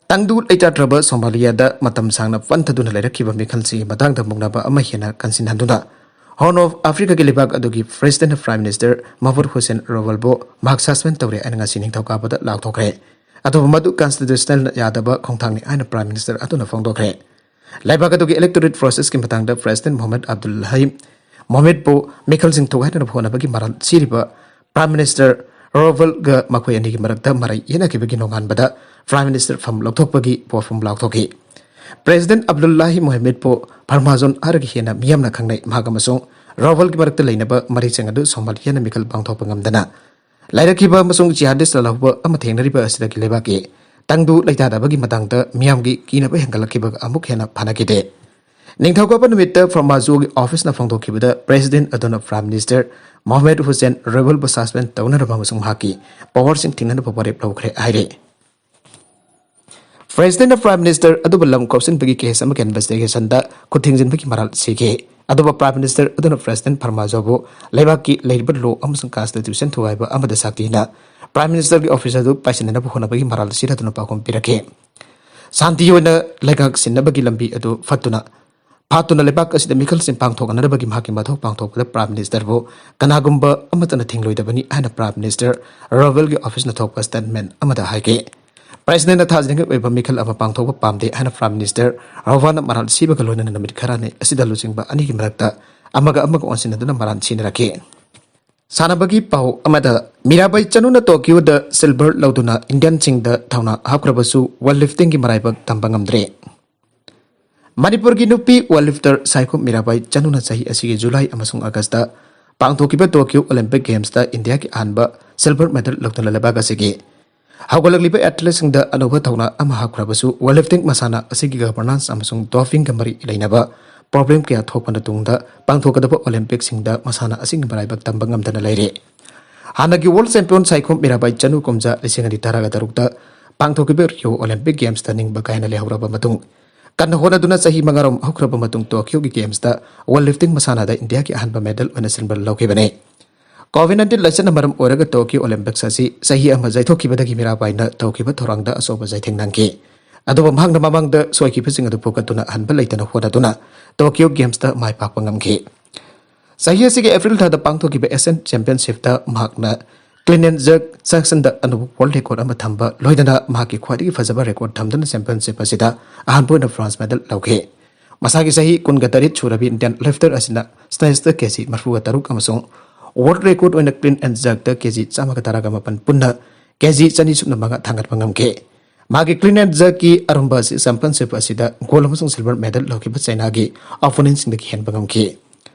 ꯇꯪꯗꯨ ꯂꯩꯇꯥꯗ꯭ꯔꯕ ꯁꯣꯃꯥꯂꯤꯌꯥꯗ ꯃꯇꯝ ꯁꯥꯡꯅ ꯄꯟꯊꯗꯨꯅ ꯂꯩꯔꯛꯈꯤꯕ ꯃꯤꯈꯜꯁꯤꯒꯤ ꯃꯇꯥꯡꯗ ꯃꯨꯛꯅꯕ ꯑꯃ ꯍꯦꯟꯅ ꯀꯟꯁꯤꯟꯍꯟꯗꯨꯅ ꯍꯣꯔꯟ ꯑꯣꯐ ꯑꯐ꯭ꯔꯤꯀꯥꯒꯤ ꯂꯩꯕꯥꯛ ꯑꯗꯨꯒꯤ ꯄ꯭ꯔꯦꯁꯤꯗꯦꯟꯠꯅ ꯄ꯭ꯔꯥꯏꯝ ꯃꯤꯅꯤꯁꯇꯔ ꯃꯍꯃꯨꯗ ꯍꯨꯁꯦꯟ ꯔꯣꯕꯜꯕꯨ ꯃꯍꯥꯛ ꯁꯁꯄꯦꯟ ꯇꯧꯔꯦ ꯍꯥꯏꯅ ꯉꯁꯤ ꯅꯤꯡꯊꯧꯀꯥꯕꯗ ꯂꯥꯎꯊꯣꯛꯈ꯭ꯔꯦ꯫ ꯑꯗꯨꯕꯨ ꯃꯗꯨ ꯀꯟꯁꯇꯤꯇ꯭ꯌꯨꯁꯅꯦꯜꯅ ꯌꯥꯗꯕ ꯈꯣꯡꯊꯥꯡꯅꯤ ꯍꯥꯏꯅ ꯄ꯭ꯔꯥꯏꯝ ꯃꯤꯅꯤꯁꯇꯔ ꯑꯗꯨꯅ ꯐꯣꯡꯗꯣꯛꯈ꯭ꯔꯦ꯫ ꯂꯩꯕꯥꯛ ꯑꯗꯨꯒꯤ ꯏꯂꯦꯛꯇꯣꯔꯦꯠ ꯄ꯭ꯔꯣꯁꯦꯁꯀꯤ ꯃꯇꯥꯡꯗ ꯄ꯭ꯔꯦꯁꯤꯗꯦꯟꯠ ꯃꯣꯍꯃꯗ ꯑꯕꯗꯨꯜ ꯍꯌꯤꯝ ꯃꯣꯍꯃꯗꯄꯨ ꯃꯤꯈꯜꯁꯤꯡ ꯊꯨꯒꯥꯏꯅꯅꯕ ꯍꯣꯠꯅꯕꯒꯤ ꯃꯔꯥꯜ ꯁꯤꯔꯤꯕ ꯄ꯭ꯔꯥꯏꯝ ꯃꯤꯅꯤꯁꯇꯔ ꯔꯣꯕꯜꯒ ꯃꯈꯣꯏ ꯑꯅꯤꯒꯤ ꯃꯔꯛꯇ ꯃꯔꯩ ꯌꯦꯠꯅꯈꯤꯕꯒꯤ ꯅꯣꯡꯉꯥꯟꯕꯗ ꯄ꯭ꯔꯥꯏꯝ ꯃꯤꯅꯤꯁꯇꯔ ꯐꯝ ꯂꯧꯊꯣꯛꯄꯒꯤ ꯋꯥꯐꯝ ꯂꯥꯎꯊꯣꯛꯈꯤ꯫ ꯄ꯭ꯔꯦꯁꯤꯗꯦꯟꯠ ꯑꯕꯗꯨꯜꯂꯥꯍꯤ ꯃꯣꯍꯃꯗꯄꯨ ꯐꯔꯃꯥꯖꯣꯟ ꯍꯥꯏꯔꯒ ꯍꯦꯟꯅ ꯃꯤꯌꯥꯝꯅ ꯈꯪꯅꯩ꯫ ꯃꯍꯥꯛ ꯑꯃꯁꯨꯡ ꯔꯣꯕꯜꯒꯤ ꯃꯔꯛꯇ ꯂꯩꯅꯕ ꯃꯔꯤꯁꯤꯡ ꯑꯗꯨ ꯁꯣꯃꯥꯂꯤꯌꯥꯅ ꯃꯤꯈꯜ ꯄꯥꯡꯊꯣꯛꯄ ꯉꯝꯗꯅ ꯂꯩꯔꯛꯈꯤꯕ ꯑꯃꯁꯨꯡ ꯖꯤꯍꯥꯗꯤꯁ ꯂꯥꯜꯍꯧꯕ ꯑꯃ ꯊꯦꯡꯅꯔꯤꯕ ꯑꯁꯤꯗꯒꯤ ꯂꯩꯕꯥꯛꯀꯤ ꯇꯪꯗꯨ ꯂꯩꯇꯥꯗꯕꯒꯤ ꯃꯇꯥꯡꯗ ꯃꯤꯌꯥꯝꯒꯤ ꯀꯤꯅꯕ ꯍꯦꯟꯒꯠꯂꯛꯈꯤꯕꯒ ꯑꯃꯨꯛ ꯍꯦꯟꯅ ꯐꯅꯈꯤꯗꯦ꯫ ꯅꯤꯡꯊꯧꯀꯥꯕ ꯅꯨꯃꯤꯠꯇ ꯐꯔꯃꯥꯖꯣꯒꯤ ꯑꯣꯐꯤꯁꯅ ꯐꯣꯡꯗꯣꯛꯈꯤꯕꯗ ꯄ꯭ꯔꯦꯁꯤꯗꯦꯟꯠ ꯑꯗꯨꯅ prime minister Mohammad Hussain ꯔꯣꯕꯜꯕꯨ suspend ꯇꯧꯅꯅꯕ ꯑꯃꯁꯨꯡ ꯃꯍꯥꯛꯀꯤ ꯄꯋꯥꯔꯁꯤꯡ ꯊꯤꯡꯅꯅꯕ ꯋꯥꯔꯦꯞ ꯂꯧꯈ꯭ꯔꯦ ꯍꯥꯏꯔꯤ꯫ ꯄ꯭ꯔꯦꯁꯤꯗꯦꯟꯠꯅ ꯄ꯭ꯔꯥꯏꯝ ꯃꯤꯅꯤꯁꯇꯔ ꯑꯗꯨꯕꯨ ꯂꯝ ꯀꯣꯞꯁꯤꯟꯕꯒꯤ ꯀꯦꯁ ꯑꯃꯒꯤ ꯏꯟꯚꯦꯁꯇꯤꯒꯦꯁꯟꯗ ꯈꯨꯠ ꯊꯤꯡꯖꯤꯟꯕꯒꯤ ꯃꯔꯥꯜ ꯁꯤꯈꯤ꯫ ꯑꯗꯨꯕꯨ ꯄ꯭ꯔꯥꯏꯝ ꯃꯤꯅꯤꯁꯇꯔ ꯑꯗꯨꯅ ꯄ꯭ꯔꯦꯁꯤꯗꯦꯟꯠ ꯐꯔꯃꯥꯖꯣꯕꯨ ꯂꯩꯕꯥꯛꯀꯤ ꯂꯩꯔꯤꯕ ꯂꯣ ꯑꯃꯁꯨꯡ ꯀꯟꯁꯇꯤꯇ꯭ꯌꯨꯁꯟ ꯊꯨꯒꯥꯏꯕ ꯑꯃꯗ ꯁꯥꯛꯇꯤꯅ ꯄ꯭ꯔꯥꯏꯝ ꯃꯤꯅꯤꯁꯇꯔꯒꯤ ꯑꯣꯐꯤꯁ ꯑꯗꯨ ꯄꯥꯏꯁꯤꯟꯅꯅꯕ ꯍꯣꯠꯅꯕꯒꯤ ꯃꯔꯥꯜ ꯁꯤꯔꯗꯨꯅ ꯄꯥꯎꯈꯨꯝ ꯄꯤꯔꯛꯈꯤ꯫ ꯁꯥꯟꯇꯤ ꯑꯣꯏꯅ ꯂꯩꯉꯥꯛ ꯁꯤꯟꯅꯕꯒꯤ ꯂꯝꯕꯤ ꯑꯗꯨ ꯐꯠꯇꯨꯅ ꯐꯥꯠꯇꯨꯅ ꯂꯩꯕꯥꯛ ꯑꯁꯤꯗ ꯃꯤꯈꯜꯁꯤꯡ ꯄꯥꯡꯊꯣꯛꯅꯅꯕꯒꯤ ꯃꯍꯥꯛꯀꯤ ꯃꯊꯧ ꯄꯥꯡꯊꯣꯛꯄꯗ ꯄ꯭ꯔꯥꯏꯝ ꯃꯤꯅꯤꯁꯇꯔꯕꯨ ꯀꯅꯥꯒꯨꯝꯕ ꯑꯃꯠꯇꯅ ꯊꯤꯡꯂꯣꯏꯗꯕꯅꯤ ꯍꯥꯏꯅ ꯄ꯭ꯔꯥꯏꯝ ꯃꯤꯅꯤꯁꯇꯔ ꯔꯣꯕꯦꯜꯒꯤ ꯑꯣꯐꯤꯁꯅ ꯊꯣꯛꯄ ꯁ꯭ꯇꯦꯠꯃꯦꯟ ꯑꯃꯗ ꯍꯥꯏꯈꯤ꯫ ꯄ꯭ꯔꯦꯁꯤꯗꯦꯟꯠꯅ ꯊꯥꯖꯅꯤꯡꯉꯥꯏ ꯑꯣꯏꯕ ꯃꯤꯈꯜ ꯑꯃ ꯄꯥꯡꯊꯣꯛꯄ ꯄꯥꯝꯗꯦ ꯍꯥꯏꯅ ꯄ꯭ꯔꯥꯏꯝ ꯃꯤꯅꯤꯁꯇꯔ ꯔꯣꯕꯦꯜꯅ ꯃꯔꯥꯜ ꯁꯤꯕꯒ ꯂꯣꯏꯅꯅ ꯅꯨꯃꯤꯠ ꯈꯔꯅꯤ ꯑꯁꯤꯗ ꯂꯨꯆꯤꯡꯕ ꯑꯅꯤꯒꯤ ꯃꯔꯛꯇ ꯑꯃꯒ ꯑꯃꯒ ꯑꯣꯟꯁꯤꯟꯅꯗꯨꯅ ꯃꯔꯥꯜ ꯁꯤꯅꯔꯛꯈꯤ꯫ ꯁꯥꯟꯅꯕꯒꯤ ꯄꯥꯎ ꯑꯃꯗ, ꯃꯤꯔꯥꯕꯥꯏ ꯆꯅꯨꯅ ꯇꯣꯀꯤꯌꯣꯗ ꯁꯤꯜꯚꯔ ꯂꯧꯗꯨꯅ ꯏꯟꯗꯤꯌꯟꯁꯤꯡꯗ ꯊꯧꯅꯥ ꯍꯥꯞꯈ꯭ꯔꯕꯁꯨ ꯋꯦꯠ ꯂꯤꯐꯇꯤꯡꯒꯤ ꯃꯔꯥꯏꯕꯛ ꯇꯝꯕ ꯉꯝꯗ꯭ꯔꯦ꯫ ꯃꯅꯤꯄꯨꯔꯒꯤ ꯅꯨꯄꯤ ꯋꯦꯠ ꯂꯤꯐꯇꯔ ꯁꯥꯏꯈꯣꯝ ꯃꯤꯔꯥꯕꯥꯏ ꯆꯅꯨꯅ ꯆꯍꯤ ꯑꯁꯤꯒꯤ ꯖꯨꯂꯥꯏ ꯑꯃꯁꯨꯡ ꯑꯥꯒꯁꯇ ꯄꯥꯡꯊꯣꯛꯈꯤꯕ ꯇꯣꯀꯤꯌꯣ ꯑꯣꯂꯤꯝꯄꯤꯛ ꯒꯦꯝꯁꯇ ꯏꯟꯗꯤꯌꯥꯒꯤ ꯑꯍꯥꯟꯕ ꯁꯤꯜꯚꯔ ꯃꯦꯗꯜ ꯂꯧꯗꯨꯅ ꯂꯩꯕꯥꯛ ꯑꯁꯤꯒꯤ ꯍꯧꯒꯠꯂꯛꯂꯤꯕ ꯑꯦꯊꯂꯦꯠꯁꯤꯡꯗ ꯑꯅꯧꯕ ꯊꯧꯅꯥ ꯑꯃ ꯍꯥꯞꯈ꯭ꯔꯕꯁꯨ, ꯋꯦꯠ ꯂꯤꯐꯇꯤꯡ ꯃꯁꯥꯟꯅ ꯑꯁꯤꯒꯤ ꯒꯚꯔꯅꯥꯟꯁ ꯑꯃꯁꯨꯡ ꯗꯣꯄꯤꯡꯒ ꯃꯔꯤ ꯂꯩꯅꯕ ꯄ꯭ꯔꯣꯕ꯭ꯂꯦꯝ ꯀꯌꯥ ꯊꯣꯛꯄ ꯃꯇꯨꯡꯗ ꯄꯥꯡꯊꯣꯛꯀꯗꯕ ꯑꯣꯂꯦꯝꯄꯤꯛꯁꯤꯡꯗ ꯃꯁꯥꯟꯅ ꯑꯁꯤꯒꯤ ꯃꯔꯥꯏꯕꯛ ꯇꯝꯕ ꯉꯝꯗꯅ ꯂꯩꯔꯦ꯫ ꯍꯥꯟꯅꯒꯤ ꯋꯥꯔꯜꯗ ꯆꯦꯝꯄꯤꯌꯟ ꯁꯥꯏꯈꯣꯝ ꯃꯤꯔꯥꯕꯥꯏ ꯆꯅꯨ ꯀꯨꯝꯖꯥ ꯂꯤꯁꯤꯡ ꯑꯅꯤ ꯇꯔꯥꯒ ꯇꯔꯨꯛꯇ ꯄꯥꯡꯊꯣꯛꯈꯤꯕ ꯔꯤꯑꯣ ꯑꯣꯂꯦꯝꯄꯤꯛ ꯒꯦꯝꯁꯇ ꯅꯤꯡꯕ ꯀꯥꯏꯅ ꯂꯩꯍꯧꯔꯕ ꯃꯇꯨꯡ, ꯀꯟꯅ ꯍꯣꯠꯅꯗꯨꯅ ꯆꯍꯤ ꯃꯉꯥꯔꯣꯝ ꯍꯧꯈ꯭ꯔꯕ ꯃꯇꯨꯡ ꯇꯣꯀꯤꯌꯣꯒꯤ ꯒꯦꯝꯁꯇ ꯋꯦꯠ ꯂꯤꯐꯇꯤꯡ ꯃꯁꯥꯟꯅꯗ ꯏꯟꯗꯤꯌꯥꯒꯤ ꯑꯍꯥꯟꯕ ꯃꯦꯗꯜ ꯑꯣꯏꯅ ꯁꯤꯜꯚꯔ ꯂꯧꯈꯤꯕꯅꯤ꯫ ꯀꯣꯚꯤꯗ ꯅꯥꯏꯟꯇꯤꯟ ꯂꯥꯏꯆꯠꯅ ꯃꯔꯝ ꯑꯣꯏꯔꯒ ꯇꯣꯀꯤꯌꯣ ꯑꯣꯂꯦꯝꯄꯤꯛꯁ ꯑꯁꯤ ꯆꯍꯤ ꯑꯃ ꯌꯩꯊꯣꯛꯈꯤꯕꯗꯒꯤ ꯃꯤꯔꯥꯕꯥꯏꯅ ꯇꯧꯈꯤꯕ ꯊꯧꯔꯥꯡꯗ ꯑꯆꯧꯕ ꯆꯩꯊꯦꯡ ꯅꯪꯈꯤ꯫ ꯑꯗꯨꯕꯨ ꯃꯍꯥꯛꯅ ꯃꯃꯥꯡꯗ ꯁꯣꯏꯈꯤꯕꯁꯤꯡ ꯑꯗꯨ ꯐꯨꯒꯠꯇꯨꯅ ꯑꯍꯟꯕ ꯂꯩꯇꯅ ꯍꯣꯠꯅꯗꯨꯅ ꯇꯣꯀꯤꯌꯣ ꯒꯦꯝꯁꯇ ꯃꯥꯏ ꯄꯥꯛꯄ ꯉꯝꯈꯤ꯫ ꯆꯍꯤ ꯑꯁꯤꯒꯤ ꯑꯦꯄ꯭ꯔꯤꯜ ꯊꯥꯗ ꯄꯥꯡꯊꯣꯛꯈꯤꯕ ꯑꯦꯁꯤꯌꯥꯟ ꯆꯦꯝꯄꯤꯌꯟꯁꯤꯞꯇ ꯃꯍꯥꯛꯅ ꯀ꯭ꯂꯤꯟ ꯑꯦꯟ ꯖꯔꯛ ꯁꯦꯛꯁꯟꯗ ꯑꯅꯧꯕ ꯋꯥꯔꯜꯗ ꯔꯦꯀꯣꯔꯗ ꯑꯃ ꯊꯝꯕ, ꯂꯣꯏꯅꯅ ꯃꯍꯥꯛꯀꯤ ꯈ꯭ꯋꯥꯏꯗꯒꯤ ꯐꯖꯕ ꯔꯦꯀꯣꯔꯗ ꯊꯝꯗꯨꯅ ꯆꯦꯝꯄꯤꯌꯟꯁꯤꯞ ꯑꯁꯤꯗ ꯑꯍꯥꯟꯕ ꯑꯣꯏꯅ ꯕ꯭ꯔꯣꯟꯖ ꯃꯦꯗꯜ ꯂꯧꯈꯤ꯫ ꯃꯁꯥꯒꯤ ꯆꯍꯤ ꯀꯨꯟꯒ ꯇꯔꯦꯠ ꯁꯨꯔꯕꯤ ꯏꯟꯗꯤꯌꯥꯟ ꯂꯤꯐꯇꯔ ꯑꯁꯤꯅ ꯁ꯭ꯅꯦꯆꯇ ꯀꯦꯖꯤ ꯃꯔꯤꯐꯨꯒ ꯇꯔꯨꯛ ꯑꯃꯁꯨꯡ ꯋꯥꯔꯜꯗ ꯔꯦꯀꯣꯔꯗ ꯑꯣꯏꯅ ꯀ꯭ꯂꯤꯟ ꯑꯦꯟ ꯖꯔꯛꯇ ꯀꯦꯖꯤ ꯆꯥꯝꯃꯒ ꯇꯔꯥꯒ ꯃꯥꯄꯟ ꯄꯨꯟꯅ ꯀꯦꯖꯤ ꯆꯅꯤ ꯁꯨꯞꯅ ꯃꯉꯥ ꯊꯥꯡꯒꯠꯄ ꯉꯝꯈꯤ꯫ ꯃꯥꯒꯤ ꯀ꯭ꯂꯤꯟ ꯑꯦꯟ ꯖꯔꯛꯀꯤ ꯑꯔꯨꯝꯕ ꯑꯁꯤ ꯆꯦꯝꯄꯤꯌꯟꯁꯤꯞ ꯑꯁꯤꯗ ꯒꯣꯜꯗ ꯑꯃꯁꯨꯡ ꯁꯤꯜꯚꯔ ꯃꯦꯗꯜ ꯂꯧꯈꯤꯕ ꯆꯥꯏꯅꯥꯒꯤ ꯑꯣꯄꯣꯅꯦꯟꯁꯤꯡꯗꯒꯤ ꯍꯦꯟꯕ ꯉꯝꯈꯤ꯫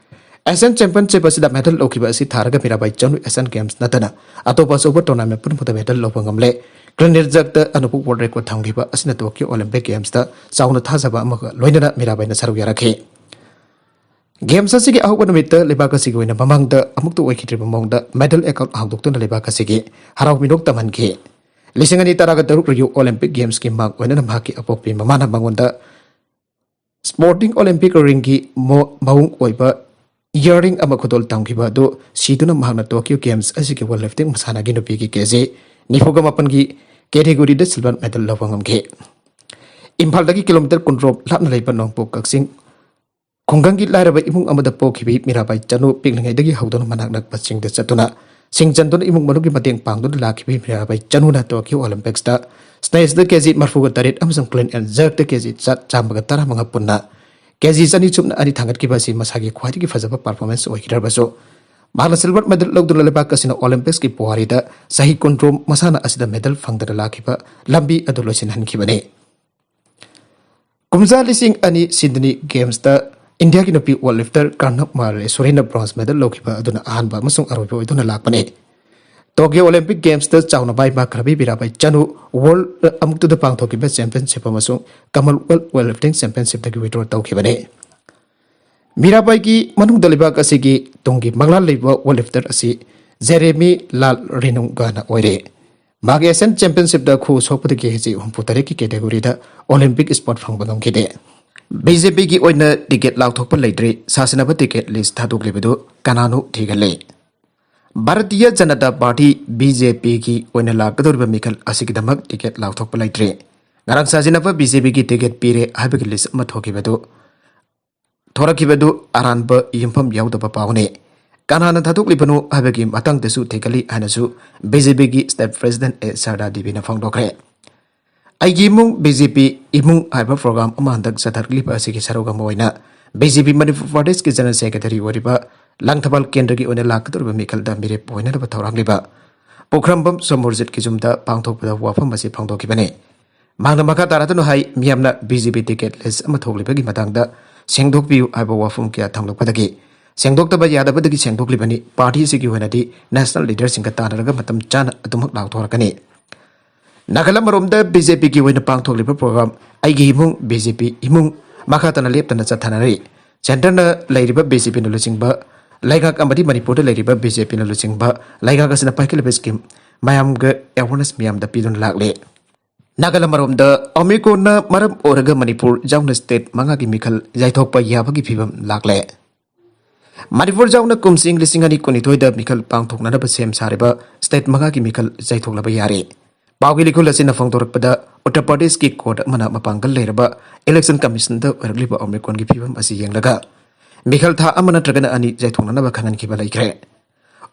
ꯑꯦꯁꯤꯌꯥꯟ ꯆꯦꯝꯄꯤꯌꯟꯁꯤꯞ ꯑꯁꯤꯗ ꯃꯦꯗꯜ ꯂꯧꯈꯤꯕ ꯑꯁꯤ ꯊꯥꯔꯒ ꯃꯤꯔꯥꯕꯥꯏ ꯆꯅꯨ ꯑꯦꯁꯤꯌꯥꯟ ꯒꯦꯝꯁ ꯅꯠꯇꯅ ꯑꯇꯣꯞꯄ ꯑꯆꯧꯕ ꯇꯣꯔꯅꯥꯃꯦꯟ ꯄꯨꯝꯅꯃꯛꯇ ꯃꯦꯗꯜ ꯂꯧꯕ ꯉꯝꯂꯦ꯫ ꯀ꯭ꯂꯤꯟ ꯑꯦꯟ ꯖꯔꯛꯇ ꯑꯅꯧꯕ ꯋꯥꯔꯜꯗ ꯔꯦꯀꯣꯔꯗ ꯊꯝꯈꯤꯕ ꯑꯁꯤꯅ ꯇꯣꯀꯤꯌꯣ ꯑꯣꯂꯦꯝꯄꯤꯛ ꯒꯦꯝꯁꯇ ꯆꯥꯎꯅ ꯊꯥꯖꯕ ꯑꯃꯒ ꯂꯣꯏꯅꯅ ꯃꯤꯔꯥꯕꯥꯏꯅ ꯁꯔꯨꯛ ꯌꯥꯔꯛꯈꯤ꯫ ꯒꯦꯝꯁ ꯑꯁꯤꯒꯤ ꯑꯍꯧꯕ ꯅꯨꯃꯤꯠꯇ ꯂꯩꯕꯥꯛ ꯑꯁꯤꯒꯤ ꯑꯣꯏꯅ ꯃꯃꯥꯡꯗ ꯑꯃꯨꯛꯇ ꯑꯣꯏꯈꯤꯗ꯭ꯔꯤꯕ ꯃꯑꯣꯡꯗ ꯃꯦꯗꯜ ꯑꯦꯀꯥꯎꯟ ꯍꯥꯡꯗꯣꯛꯇꯨꯅ ꯂꯩꯕꯥꯛ ꯑꯁꯤꯒꯤ ꯍꯔꯥꯎ ꯃꯤꯅꯣꯛ ꯇꯝꯍꯟꯈꯤ꯫ ꯂꯤꯁꯤꯡ ꯑꯅꯤ ꯇꯔꯥꯒ ꯇꯔꯨꯛ ꯔꯤꯑꯣ ꯑꯣꯂꯦꯝꯄꯤꯛ ꯒꯦꯝꯁꯀꯤ ꯃꯥꯡ ꯑꯣꯏꯅꯅ ꯃꯍꯥꯛꯀꯤ ꯑꯄꯣꯛꯄꯤ ꯃꯃꯥꯅ ꯃꯉꯣꯟꯗ ꯁ꯭ꯄꯣꯔꯇꯤꯡ ꯑꯣꯂꯦꯝꯄꯤꯛ ꯔꯤꯡꯒꯤ ꯃꯣ-, ꯃꯑꯣꯡ ꯑꯣꯏꯕ ꯏꯌꯥꯔꯤꯡ ꯑꯃ ꯈꯨꯗꯣꯜ ꯇꯝꯈꯤꯕ ꯑꯗꯨ ꯁꯤꯗꯨꯅ ꯃꯍꯥꯛꯅ ꯇꯣꯀꯤꯌꯣ ꯒꯦꯝꯁ ꯑꯁꯤꯒꯤ ꯋꯦꯠ ꯂꯤꯐꯇꯤꯡ ꯃꯁꯥꯟꯅꯒꯤ ꯅꯨꯄꯤꯒꯤ ꯀꯦꯖꯤ ꯅꯤꯐꯨꯒ ꯃꯥꯄꯟꯒꯤ ꯀꯦꯇꯦꯒꯣꯔꯤꯗ ꯁꯤꯜꯚꯔ ꯃꯦꯗꯜ ꯂꯧꯕ ꯉꯝꯈꯤ꯫ ꯏꯝꯐꯥꯜꯗꯒꯤ ꯀꯤꯂꯣꯃꯤꯇꯔ ꯀꯨꯟꯇꯔꯨꯛ ꯂꯥꯞꯅ ꯂꯩꯕ ꯅꯣꯡꯄꯣꯛ ꯀꯛꯆꯤꯡ ꯈꯨꯡꯒꯪꯒꯤ ꯂꯥꯏꯔꯕ ꯏꯃꯨꯡ ꯑꯃꯗ ꯄꯣꯛꯈꯤꯕꯤ ꯃꯤꯔꯥꯕꯥꯏ ꯆꯅꯨ ꯄꯤꯛꯂꯤꯉꯩꯗꯒꯤ ꯍꯧꯗꯨꯅ ꯃꯅꯥꯛ ꯅꯛꯄꯁꯤꯡꯗ ꯆꯠꯇꯨꯅ ꯁꯤꯡ ꯆꯟꯗꯨꯅ ꯏꯃꯨꯡ ꯃꯅꯨꯡꯒꯤ ꯃꯇꯦꯡ ꯄꯥꯡꯗꯨꯅ ꯂꯥꯛꯈꯤꯕꯤ ꯃꯤꯔꯥꯕꯥꯏ ꯆꯅꯨꯅ ꯇꯣꯀꯤꯌꯣ ꯑꯣꯂꯦꯝꯄꯤꯛꯁꯇ ꯁ꯭ꯅꯦꯆꯇ ꯀꯦꯖꯤ ꯃꯔꯤꯐꯨꯒ ꯇꯔꯦꯠ ꯑꯃꯁꯨꯡ ꯀ꯭ꯂꯤꯟ ꯑꯦꯟ ꯖꯔꯛꯇ ꯀꯦꯖꯤ ꯆꯥ-, ꯆꯥꯝꯃꯒ ꯇꯔꯥꯃꯉꯥ ꯄꯨꯟꯅ ꯀꯦꯖꯤ ꯆꯅꯤ ꯁꯨꯞꯅ ꯑꯅꯤ ꯊꯥꯡꯒꯠꯈꯤꯕ ꯑꯁꯤ ꯃꯁꯥꯒꯤ ꯈ꯭ꯋꯥꯏꯗꯒꯤ ꯐꯖꯕ ꯄꯔꯐꯣꯔꯃꯦꯟꯁ ꯑꯣꯏꯈꯤꯗ꯭ꯔꯕꯁꯨ, ꯃꯍꯥꯛꯅ ꯁꯤꯜꯚꯔ ꯃꯦꯗꯜ ꯂꯧꯗꯨꯅ ꯂꯩꯕꯥꯛ ꯑꯁꯤꯅ ꯑꯣꯂꯦꯝꯄꯤꯛꯁꯀꯤ ꯄꯨꯋꯥꯔꯤꯗ ꯆꯍꯤ ꯀꯨꯟꯇꯔꯨꯛ ꯃꯁꯥꯟꯅ ꯑꯁꯤꯗ ꯃꯦꯗꯜ ꯐꯪꯗꯅ ꯂꯥꯛꯈꯤꯕ ꯂꯝꯕꯤ ꯑꯗꯨ ꯂꯣꯏꯁꯤꯟꯍꯟꯈꯤꯕꯅꯤ꯫ ꯀꯨꯝꯖꯥ ꯂꯤꯁꯤꯡ ꯑꯅꯤ ꯁꯤꯗꯅꯤ ꯒꯦꯝꯁꯇ ꯏꯟꯗꯤꯌꯥꯒꯤ ꯅꯨꯄꯤ ꯋꯦꯠ ꯂꯤꯐꯇꯔ ꯀꯔꯅꯞ ꯃꯥꯂꯦꯁꯣꯔꯤꯅ ꯕ꯭ꯔꯣꯟꯖ ꯃꯦꯗꯜ ꯂꯧꯈꯤꯕ ꯑꯗꯨꯅ ꯑꯍꯥꯟꯕ ꯑꯃꯁꯨꯡ ꯑꯔꯣꯏꯕ ꯑꯣꯏꯗꯨꯅ ꯂꯥꯛꯄꯅꯤ꯫ ꯇꯣꯀꯤꯌꯣ ꯑꯣꯂꯤꯝꯄꯤꯛ ꯒꯦꯝꯁꯇ ꯆꯥꯎꯅ ꯃꯥꯏ ꯄꯥꯛꯈ꯭ꯔꯕꯤ ꯃꯤꯔꯥꯕꯥꯏ ꯆꯅꯨ ꯋꯥꯔꯜ ꯑꯃꯨꯛꯇꯗ ꯄꯥꯡꯊꯣꯛꯈꯤꯕ ꯆꯦꯝꯄꯤꯌꯟꯁꯤꯞ ꯑꯃꯁꯨꯡ ꯀꯃꯟꯋꯦꯜꯊ ꯋꯦꯠ ꯂꯤꯐꯇꯤꯡ ꯆꯦꯝꯄꯤꯌꯟꯁꯤꯞꯇꯒꯤ ꯋꯤꯗ꯭ꯔꯣ ꯇꯧꯈꯤꯕꯅꯤ꯫ ꯃꯤꯔꯥꯕꯥꯏꯒꯤ ꯃꯅꯨꯡꯗ ꯂꯩꯕꯥꯛ ꯑꯁꯤꯒꯤ ꯇꯨꯡꯒꯤ ꯃꯪꯂꯥꯟ ꯂꯩꯕ ꯋꯦꯠ ꯂꯤꯐꯇꯔ ꯑꯁꯤ ꯖꯦꯔꯦꯃꯤ ꯂꯥꯜ ꯔꯤꯅꯨꯡꯒꯥꯅ ꯑꯣꯏꯔꯦ꯫ ꯃꯍꯥꯛꯀꯤ ꯑꯦꯁꯤꯌꯥꯟ ꯆꯦꯝꯄꯤꯌꯟꯁꯤꯞꯇ ꯈꯨ ꯁꯣꯛꯄꯗꯒꯤ ꯀꯦ ꯖꯤ ꯍꯨꯝꯐꯨ ꯇꯔꯦꯠꯀꯤ ꯀꯦꯇꯦꯒꯣꯔꯤꯗ ꯑꯣꯂꯤꯝꯄꯤꯛ ꯁ꯭ꯄꯣꯠ ꯐꯪꯕ ꯉꯝꯈꯤꯗꯦ꯫ ꯕꯤ ꯖꯦ ꯄꯤꯒꯤ ꯑꯣꯏꯅ ꯇꯤꯀꯦꯠ ꯂꯥꯎꯊꯣꯛꯄ ꯂꯩꯇ꯭ꯔꯤ꯫ ꯁꯥꯁꯤꯟꯅꯕ ꯇꯤꯀꯦꯠ ꯂꯤꯁ ꯊꯥꯗꯣꯛꯂꯤꯕꯗꯨ ꯀꯅꯥꯅꯣ ꯊꯤꯒꯠꯂꯤ꯫ Bharatiya Janata party, B J ꯄꯤꯒꯤ ꯑꯣꯏꯅ ꯂꯥꯛꯀꯗꯧꯔꯤꯕ ꯃꯤꯈꯜ ꯑꯁꯤꯒꯤꯗꯃꯛ ꯇꯤꯀꯦꯠ ꯂꯥꯎꯊꯣꯛꯄ ꯂꯩꯇ꯭ꯔꯤ꯫ ꯉꯔꯥꯡ ꯁꯥꯖꯤꯟꯅꯕ ꯕꯤ ꯖꯦ ꯄꯤꯒꯤ ꯇꯤꯀꯦꯠ ꯄꯤꯔꯦ ꯍꯥꯏꯕꯒꯤ ꯂꯤꯁ ꯑꯃ ꯊꯣꯛꯈꯤꯕꯗꯨ, ꯊꯣꯔꯛꯈꯤꯕꯗꯨ ꯑꯔꯥꯟꯕ ꯌꯨꯝꯐꯝ ꯌꯥꯎꯗꯕ ꯄꯥꯎꯅꯤ꯫ ꯀꯅꯥꯅ ꯊꯥꯗꯣꯛꯂꯤꯕꯅꯣ ꯍꯥꯏꯕꯒꯤ ꯃꯇꯥꯡꯗꯁꯨ ꯊꯤꯒꯠꯂꯤ ꯍꯥꯏꯅꯁꯨ ꯕꯤ ꯖꯦ ꯄꯤꯒꯤ ꯁ꯭ꯇꯦꯠ ꯄ꯭ꯔꯦꯁꯤꯗꯦꯟꯠ ꯑꯦ ꯁꯔꯗꯥ ꯗꯦꯕꯤꯅ ꯐꯣꯡꯗꯣꯛꯈ꯭ꯔꯦ꯫ ꯑꯩꯒꯤ ꯏꯃꯨꯡ ꯕꯤ ꯖꯦ ꯄꯤ ꯏꯃꯨꯡ ꯍꯥꯏꯕ ꯄ꯭ꯔꯣꯒ꯭ꯔꯥꯝ ꯑꯃ ꯍꯟꯗꯛ ꯆꯠꯊꯔꯛꯂꯤꯕ ꯑꯁꯤꯒꯤ ꯁꯔꯨꯛ ꯑꯃ ꯑꯣꯏꯅ ꯕꯤ ꯖꯦ ꯄꯤ ꯃꯅꯤꯄꯨꯔ ꯄ꯭ꯔꯗꯦꯁꯀꯤ ꯖꯦꯅꯔꯦꯜ ꯁꯦꯀ꯭ꯔꯦꯇꯔꯤ ꯑꯣꯏꯔꯤꯕ ꯂꯪꯊꯕꯥꯜ ꯀꯦꯟꯗ꯭ꯔꯒꯤ ꯑꯣꯏꯅ ꯂꯥꯛꯀꯗꯧꯔꯤꯕ ꯃꯤꯈꯜꯗ ꯃꯤꯔꯦꯞ ꯑꯣꯏꯅꯅꯕ ꯊꯧꯔꯥꯡꯂꯤꯕ ꯄꯨꯈ꯭ꯔꯝꯕꯝ ꯁꯣꯃꯣꯔꯖꯤꯠꯀꯤ ꯌꯨꯝꯗ ꯄꯥꯡꯊꯣꯛꯄꯗ ꯋꯥꯐꯝ ꯑꯁꯤ ꯐꯣꯡꯗꯣꯛꯈꯤꯕꯅꯤ꯫ ꯃꯍꯥꯛꯅ ꯃꯈꯥ ꯇꯥꯔꯗꯨꯅ ꯍꯥꯏ, ꯃꯤꯌꯥꯝꯅ ꯕꯤ ꯖꯦ ꯄꯤ ꯇꯤꯀꯦꯠ ꯂꯤꯁ ꯑꯃ ꯊꯣꯛꯂꯤꯕꯒꯤ ꯃꯇꯥꯡꯗ ꯁꯦꯡꯗꯣꯛꯄꯤꯌꯨ ꯍꯥꯏꯕ ꯋꯥꯐꯝ ꯀꯌꯥ ꯊꯝꯂꯛꯄꯗꯒꯤ ꯁꯦꯡꯗꯣꯛꯇꯕ ꯌꯥꯗꯕꯗꯒꯤ ꯁꯦꯡꯗꯣꯛꯂꯤꯕꯅꯤ꯫ ꯄꯥꯔꯇꯤ ꯑꯁꯤꯒꯤ ꯑꯣꯏꯅꯗꯤ ꯅꯦꯁꯅꯦꯜ ꯂꯤꯗꯔꯁꯤꯡꯒ ꯇꯥꯟꯅꯔꯒ ꯃꯇꯝ ꯆꯥꯅ ꯑꯗꯨꯃꯛ ꯂꯥꯎꯊꯣꯔꯛꯀꯅꯤ꯫ ꯅꯥꯒꯥꯂꯦꯟ ꯑꯃꯔꯣꯝꯗ ꯕꯤ ꯖꯦ ꯄꯤꯒꯤ ꯑꯣꯏꯅ ꯄꯥꯡꯊꯣꯛꯂꯤꯕ ꯄ꯭ꯔꯣꯒ꯭ꯔꯥꯝ ꯑꯩꯒꯤ ꯏꯃꯨꯡ ꯕꯤ ꯖꯦ ꯄꯤ ꯏꯃꯨꯡ ꯃꯈꯥ ꯇꯥꯅ ꯂꯦꯞꯇꯅ ꯆꯠꯊꯅꯔꯤ꯫ ꯁꯦꯟꯇꯔꯅ ꯂꯩꯔꯤꯕ ꯕꯤ ꯖꯦ ꯄꯤꯅ ꯂꯨꯆꯤꯡꯕ ꯂꯩꯉꯥꯛ ꯑꯃꯗꯤ ꯃꯅꯤꯄꯨꯔꯗ ꯂꯩꯔꯤꯕ ꯕꯤ ꯖꯦ ꯄꯤꯅ ꯂꯨꯆꯤꯡꯕ ꯂꯩꯉꯥꯛ ꯑꯁꯤꯅ ꯄꯥꯏꯈꯠꯂꯤꯕ ꯁ꯭ꯀꯤꯝ ꯃꯌꯥꯝꯒ ꯑꯦꯋꯥꯔꯅꯦꯁ ꯃꯌꯥꯝꯗ ꯄꯤꯗꯨꯅ ꯂꯥꯛꯂꯤ꯫ ꯅꯥꯒꯥꯂꯦꯟ ꯑꯃꯔꯣꯝꯗ ꯑꯣꯃꯤꯀ꯭ꯔꯣꯟꯅ ꯃꯔꯝ ꯑꯣꯏꯔꯒ ꯃꯅꯤꯄꯨꯔ ꯌꯥꯎꯅ ꯁ꯭ꯇꯦꯠ ꯃꯉꯥꯒꯤ ꯃꯤꯈꯜ ꯌꯩꯊꯣꯛꯄ ꯌꯥꯕꯒꯤ ꯐꯤꯕꯝ ꯂꯥꯛꯂꯦ꯫ ꯃꯅꯤꯄꯨꯔ ꯌꯥꯎꯅ ꯀꯨꯝꯁꯤ ꯂꯤꯁꯤꯡ ꯑꯅꯤ ꯀꯨꯟꯅꯤꯊꯣꯏꯗ ꯃꯤꯈꯜ ꯄꯥꯡꯊꯣꯛꯅꯅꯕ ꯁꯦꯝ ꯁꯥꯔꯤꯕ ꯁ꯭ꯇꯦꯠ ꯃꯉꯥꯒꯤ ꯃꯤꯈꯜ ꯌꯩꯊꯣꯛꯂꯕ ꯌꯥꯔꯦ꯫ ꯄꯥꯎꯒꯤ ꯂꯤꯈꯨꯜ ꯑꯁꯤꯅ ꯐꯣꯡꯗꯣꯔꯛꯄꯗ ꯎꯠꯇꯔ ꯄ꯭ꯔꯗꯦꯁꯀꯤ ꯀꯣꯔꯠ ꯑꯃꯅ ꯃꯄꯥꯡꯒꯜ ꯂꯩꯔꯕ ꯏꯂꯦꯛꯁꯟ ꯀꯃꯤꯁꯟꯗ ꯑꯣꯏꯔꯛꯂꯤꯕ ꯑꯣꯃꯤꯀ꯭ꯔꯣꯟꯒꯤ ꯐꯤꯕꯝ ꯑꯁꯤ ꯌꯦꯡꯂꯒ ꯃꯤꯈꯜ ꯊꯥ ꯑꯃ ꯅꯠꯇ꯭ꯔꯒꯅ ꯑꯅꯤ ꯌꯩꯊꯣꯛꯅꯅꯕ ꯈꯪꯍꯟꯈꯤꯕ ꯂꯩꯈ꯭ꯔꯦ꯫